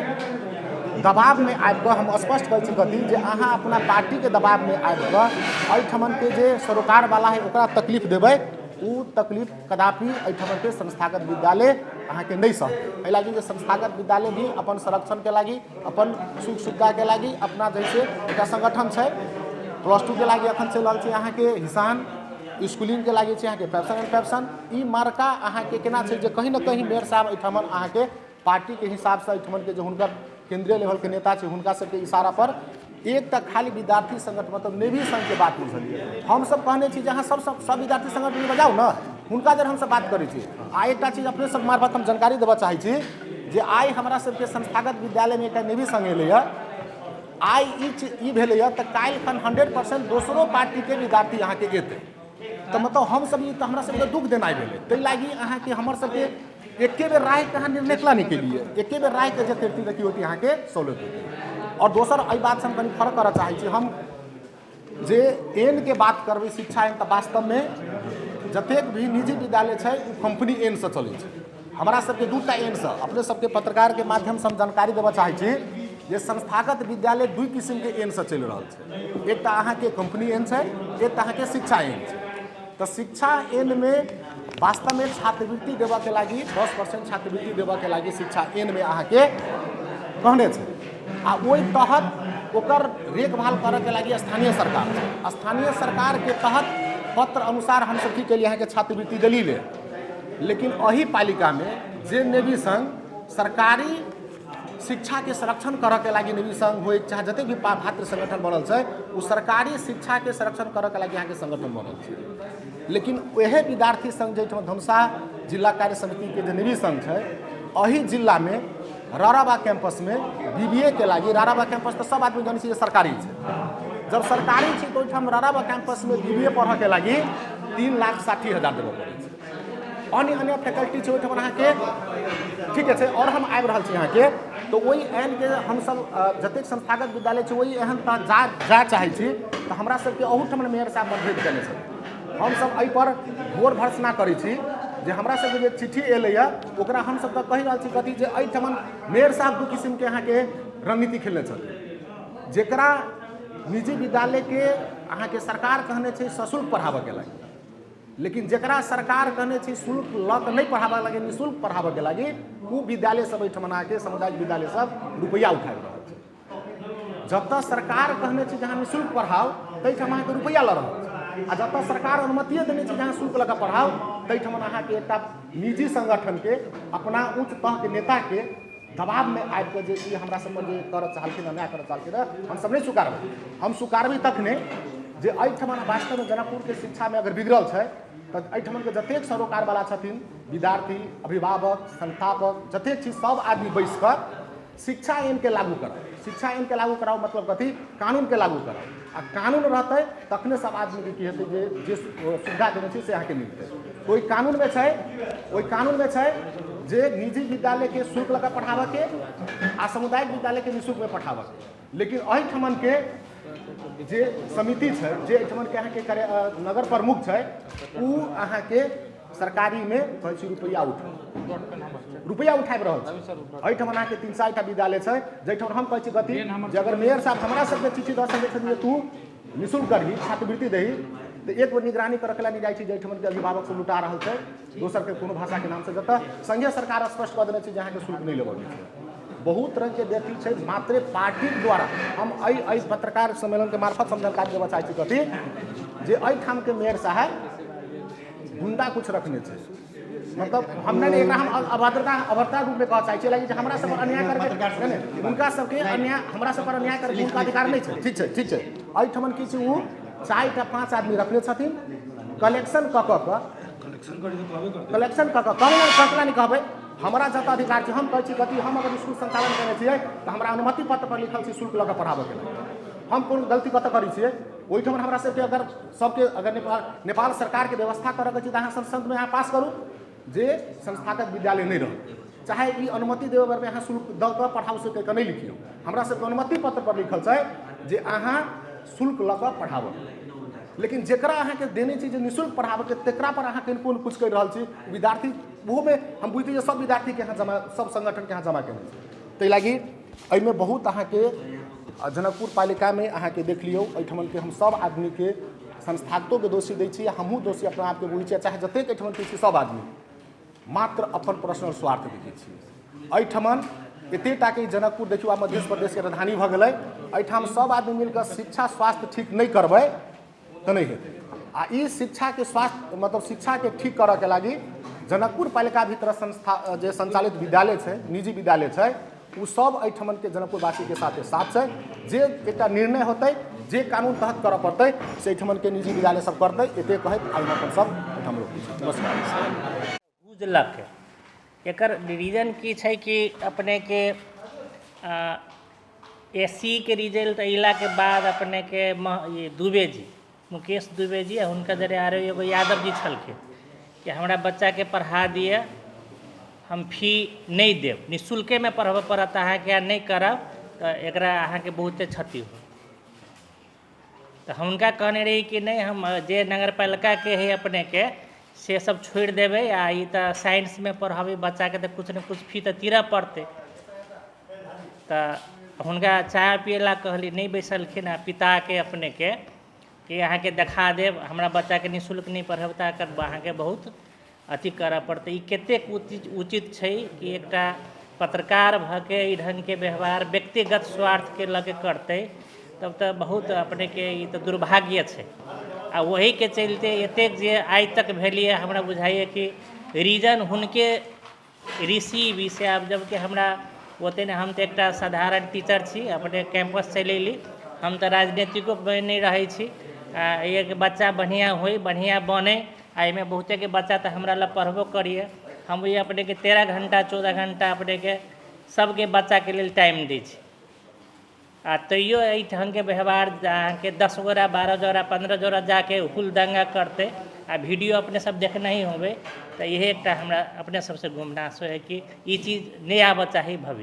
दबावमे आबिकऽ हम स्पष्ट कहै छी कथी जे अहाँ अपना पार्टीके दबावमे आबिकऽ एहिठमनके जे सरोकारवाला है ओकरा तकलीफ देबै, ओ तकलीफ कदापि एहिठमनके संस्थागत विद्यालय अहाँके नहि सहतै। एहि लागि जे संस्थागत विद्यालय भी अपन संरक्षणके लागि, अपन सुख सुविधाके लागि अपना जैसे एकटा संगठन छै, प्लस टू के लागि अखन चलि रहल छै अहाँके हिसान, स्कूलिंगके लागि छै अहाँके पैप्सन एंड पैप्सन। ई मार्का अहाँके केना छै जे कहीं ने कहीं मेयर साहब एहिठमन अहाँके पार्टीके हिसाबसँ एहिठमनके जे हुनकर केंद्रीय लेवलके नेता छै हुनका सबके इशारा पर एक तऽ खाली विद्यार्थी संगठन मतलब नेवी संघके बात बुझलियै। हमसब कहने छी जे अहाँ सब सब विद्यार्थी संगठन बजाउ ने, हुनका जर हमसब बात करै छी। आ एकटा चीज अपने सब मार्फत हम जानकारी देबऽ चाहै छी जे आइ हमरा सबके संस्थागत विद्यालयमे एकटा नेवी संघ एलैए, आइ ई चीज ई भेलैए तऽ काल्हि खन 100% दोसरो पार्टीके विद्यार्थी अहाँके एतै, तऽ मतलब हमसब ई तऽ हमरा सबके दुःख देनाइ भेलै। ताहि लागि अहाँके हमर सबके एके बेर राहके अहाँ निर्णय केला नहि केलियै, एके बेर राहके जे करिती तऽ की होती अहाँके सहूलियत होती। आओर दोसर एहि बातसँ हम कनि फर्क करऽ चाहै छी, हम जे एनके बात करबै शिक्षा एन, तऽ वास्तवमे जतेक भी निजी विद्यालय छै ओ कम्पनी एनसँ चलै छै। हमरा सबके दूटा एनसँ अपने सबके पत्रकारके माध्यमसँ हम जानकारी देबऽ चाहै छी जे संस्थागत विद्यालय दुइ किसिमके एनसँ चलि रहल छै। एकटा अहाँके कम्पनी एन छै, एकटा अहाँके शिक्षा एन छै। तऽ शिक्षा एनमे वास्तवमे छात्रवृत्ति देबऽके लागि 10% छात्रवृत्ति देबऽके लागि शिक्षा एनमे अहाँके कहने छै, आ ओहि तहत ओकर देखभाल करऽके लागि स्थानीय सरकार छै। स्थानीय सरकारके तहत पत्र अनुसार हमसब की केलियै अहाँके छात्रवृत्ति देली ले। लेकिन एहि पालिकामे जे नेवी संघ सरकारी शिक्षाके संरक्षण करऽके लागि नेवी संघ होइ चाहे जतेक भी भातृ संगठन बनल छै ओ सरकारी शिक्षाके संरक्षण करऽके लागि अहाँके संगठन बनल छै। लेकिन वएह विद्यार्थी संघ जाहिठाम धनुषा जिला कार्य समितिके जे नेवी संघ छै एहि जिलामे राराबा कैंपसमे BBA के लागि, राराबा कैंपस तऽ सब आदमी जानै छै जे सरकारी छै, जब सरकारी छै तऽ ओहिठाम राराबा कैंपसमे BBA पढ़ऽके लागि 3,60,000 देबऽ पड़ै छै। अन्य अन्य फैकल्टी छै ओहिठाम अहाँके ठीके छै। आओर हम आबि रहल छी अहाँके तऽ ओहि एनके हमसब जतेक संस्थागत विद्यालय छै ओहि एहन तहत जा चाहै छी तऽ हमरा सबके अहूठाम मेयर साहब मतभेद केने छथिन। हमसब एहिपर घोर भर्त्सना करै छी जे हमरा सबके जे चिट्ठी एलैए ओकरा हमसब तऽ कहि रहल छी कथी जे एहिठाम मेयर साहब दू किसिमके अहाँके रणनीति खेलने छथिन। जकरा निजी विद्यालयके अहाँके सरकार कहने छै सशुल्क पढ़ाबऽके लागि, लेकिन जकरा सरकार कहने छै शुल्क लऽ कऽ नहि पढ़ाबऽ लागि, निःशुल्क पढ़ाबऽके लागि, ओ विद्यालय सब एहिठाम अहाँके सामुदायिक विद्यालय सब रुपैआ उठाबि रहल छै। जतऽ सरकार कहने छै जे अहाँ निःशुल्क पढ़ाउ ताहिठाम अहाँके रुपैआ लऽ रहल छै, आ जतऽ सरकार अनुमतिए देने छै जे अहाँ शुल्क लऽ कऽ पढ़ाउ ताहिठाम अहाँके एकटा निजी संगठनके अपना उच्च तहके नेताके दबावमे आबि कऽ जे ई हमरा सबपर जे करऽ चाहलखिन अन्याय करऽ चाहलखिन हँ हमसब नहि स्वीकारबै। हम स्वीकारबै तखने जे एहिठाम वास्तवमे जनकपुरके शिक्षामे अगर बिगड़ल छै तऽ एहिठामके जतेक सरोकारवला छथिन विद्यार्थी अभिभावक संस्थापक जतेक छी सब आदमी बैस कऽ शिक्षा एनके लागू कराउ। शिक्षा एनके लागू कराउ मतलब कथी, कानूनके लागू कराउ, आ कानून रहतै तखने सब आदमीके की हेतै जे जे सुविधा देने छै से अहाँके मिलतै। ओहि कानूनमे छै, ओहि कानूनमे छै जे निजी विद्यालयके शुल्क लऽ कऽ पढ़ाबऽके आ सामुदायिक विद्यालयके निःशुल्कमे पढ़ाबऽके। लेकिन एहिठमनके जे समिति छै जे एहिठमनके अहाँके नगर प्रमुख छै ओ अहाँके सरकारीमे कहै छी रुपैआ उठाउ, रुपैआ उठाबि रहल छै। एहिठाम अहाँके 3-4 टा विद्यालय छै जाहिठाम हम कहै छी कथी जे अगर मेयर साहब हमरा सबके चिट्ठी दऽ सकै छथिन जे तू निःशुल्क करही छात्रवृत्ति दही, तऽ एक बेर निगरानी करऽ के नहि जाइ छै जाहिठाम के अभिभावक सब लुटा रहल छै दोसरके कोनो भाषाके नामसँ, जतऽ संघीय सरकार स्पष्ट कऽ देने छै जे अहाँके शुल्क नहि लेबऽके छै। बहुत रङ्गके व्यक्ति छै मात्रे पार्टीके द्वारा। हम एहि पत्रकार सम्मेलनके मार्फत हम जानकारी देबऽ चाहै छी कथी जे एहिठामके मेयर साहेब गुंडा कुछ रखने छै, मतलब हम नहि एकरा हम अभद्रता अभद्रता रूपमे कहऽ चाहै छियै, जे हमरा सब पर अन्याय करके नहि, हुनका सबके अन्याय हमरा सब पर अन्याय करके हुनका अधिकार नहि छै। ठीक छै, ठीक छै। एहिठमन की छै ओ 4 टा 5 आदमी रखने छथिन, कलेक्शन कऽ कऽ कऽ कलेक्शन कऽ कऽ कहबै ककरा नहि कहबै, हमरा जतऽ अधिकार छै हम कहै छी कथी, हम अगर स्कूल संचालन करै छियै तऽ हमरा अनुमति पत्र पर लिखल छै शुल्क लऽ कऽ पढ़ाबऽके लेल। हम कोनो गलती कतऽ करै छियै? ओहिठाम हमरा सबके अगर सबके अगर नेपाल सरकारके व्यवस्था करऽके छै तऽ अहाँ संसदमे अहाँ पास करू जे संस्थागत विद्यालय नहि रहत। चाहे ई अनुमति देबऽ बेरमे अहाँ शुल्क दऽ कऽ पढ़ाउ से कहि कऽ नहि लिखियौ। हमरा सबके अनुमति पत्र पर लिखल छै जे अहाँ शुल्क लऽ कऽ पढ़ाबऽ, लेकिन जकरा अहाँके देने छी जे निःशुल्क पढ़ाबऽके, तकरा पर अहाँ कनिको किछु कहि रहल छी। विद्यार्थी ओहोमे हम बुझिते जे सब विद्यार्थीके अहाँ जमा, सब संगठनके अहाँ जमा केने छी। ताहि लागि एहिमे बहुत अहाँके जनकपुर पालिकामे अहाँके देख लियौ, एहिठमनके हम सब आदमीके संस्थागतोके दोषी दै छी, हमहूँ दोषी अपना आपके बुझै छी, चाहे जतेक एहिठमनके छी सब आदमी मात्र अपन पर्सनल स्वार्थ देखै छी। एहिठमन एते टाके जनकपुर देखियौ आब मध्य प्रदेशके राजधानी भऽ गेलै। एहिठाम सब आदमी मिलकऽ शिक्षा स्वास्थ्य ठीक नहि करबै तऽ नहि हेतै। आ ई शिक्षाके स्वास्थ्य मतलब शिक्षाके ठीक करऽके लागि जनकपुर पालिका भीतर संस्था जे संचालित विद्यालय छै, निजी विद्यालय छै, ओ सब एहिठमनके जनकपुरवासीके साथे साथ छै। जे एकटा निर्णय होतै, जे कानून तहत करऽ पड़तै, से एहिठमनके निजी विद्यालय सब करतै। एते कहैत आइ हम अपन सब एहिठाम रोकै छी। नमस्कार। बुझलक एकर रीजन की छै कि अपनेके एस सी के रिजल्ट अयलाके बाद अपनेके ई दुबे जी, मुकेश दुबे जी, आ हुनका जरे आरो एगो यादव जी छलखिन कि हमरा बच्चाके पढ़ा दिअ, हम फी नहि देब, निःशुल्केमे पढ़बऽ पड़त अहाँके, आ नहि करब तऽ एकरा अहाँके बहुते क्षति होत। तऽ हम हुनका कहने रही कि नहि, हम जे नगरपालिकाके हइ अपनेके से सब छोड़ि देबै, आ ई तऽ साइंसमे पढ़ेबै बच्चाके तऽ किछु ने किछु फी तऽ तीरऽ पड़तै। तऽ हुनका चाय पियै लए कहली, नहि बैसलखिन, आ पिताके अपनेके कि अहाँके देखा देब, हमरा बच्चाके निःशुल्क नहि पढ़ेबै तऽ एकर अहाँके बहुत अथी करऽ पड़तै। ई कतेक उचित छै कि एकटा पत्रकार भऽ के एहि ढङ्गके व्यवहार व्यक्तिगत स्वार्थके लऽ के करतै? तब तऽ बहुत अपनेके ई तऽ दुर्भाग्य छै। आ ओहिके चलते एतेक जे आइ तक भेलैए, हमरा बुझाइए कि रीजन हुनके ऋषि से आब, जबकि हमरा ओते नहि, हम तऽ एकटा साधारण टीचर छी, अपने कैंपस चलैली, हम तऽ राजनीतिकोमे नहि रहै छी। आ एक बच्चा बढ़िआँ होइ, बढ़िआँ बनै, आ एहिमे बहुतेके बच्चा तऽ हमरा लग पढ़बो करैए। हम ओहि अपनेके 13 घण्टा 14 घण्टा अपनेके सबके बच्चाके लेल टाइम दै छी, आ तैयो एहि ढङ्गके व्यवहार अहाँके 10 गोरा 12 गोरा 15 गोरा जाके हुल दङ्गा करतै, आ वीडियो अपने सब देखने ही होबै। तऽ इएह एकटा हमरा अपने सबसँ गुमनास होइ कि ई चीज नहि आबऽ चाही भविष्य।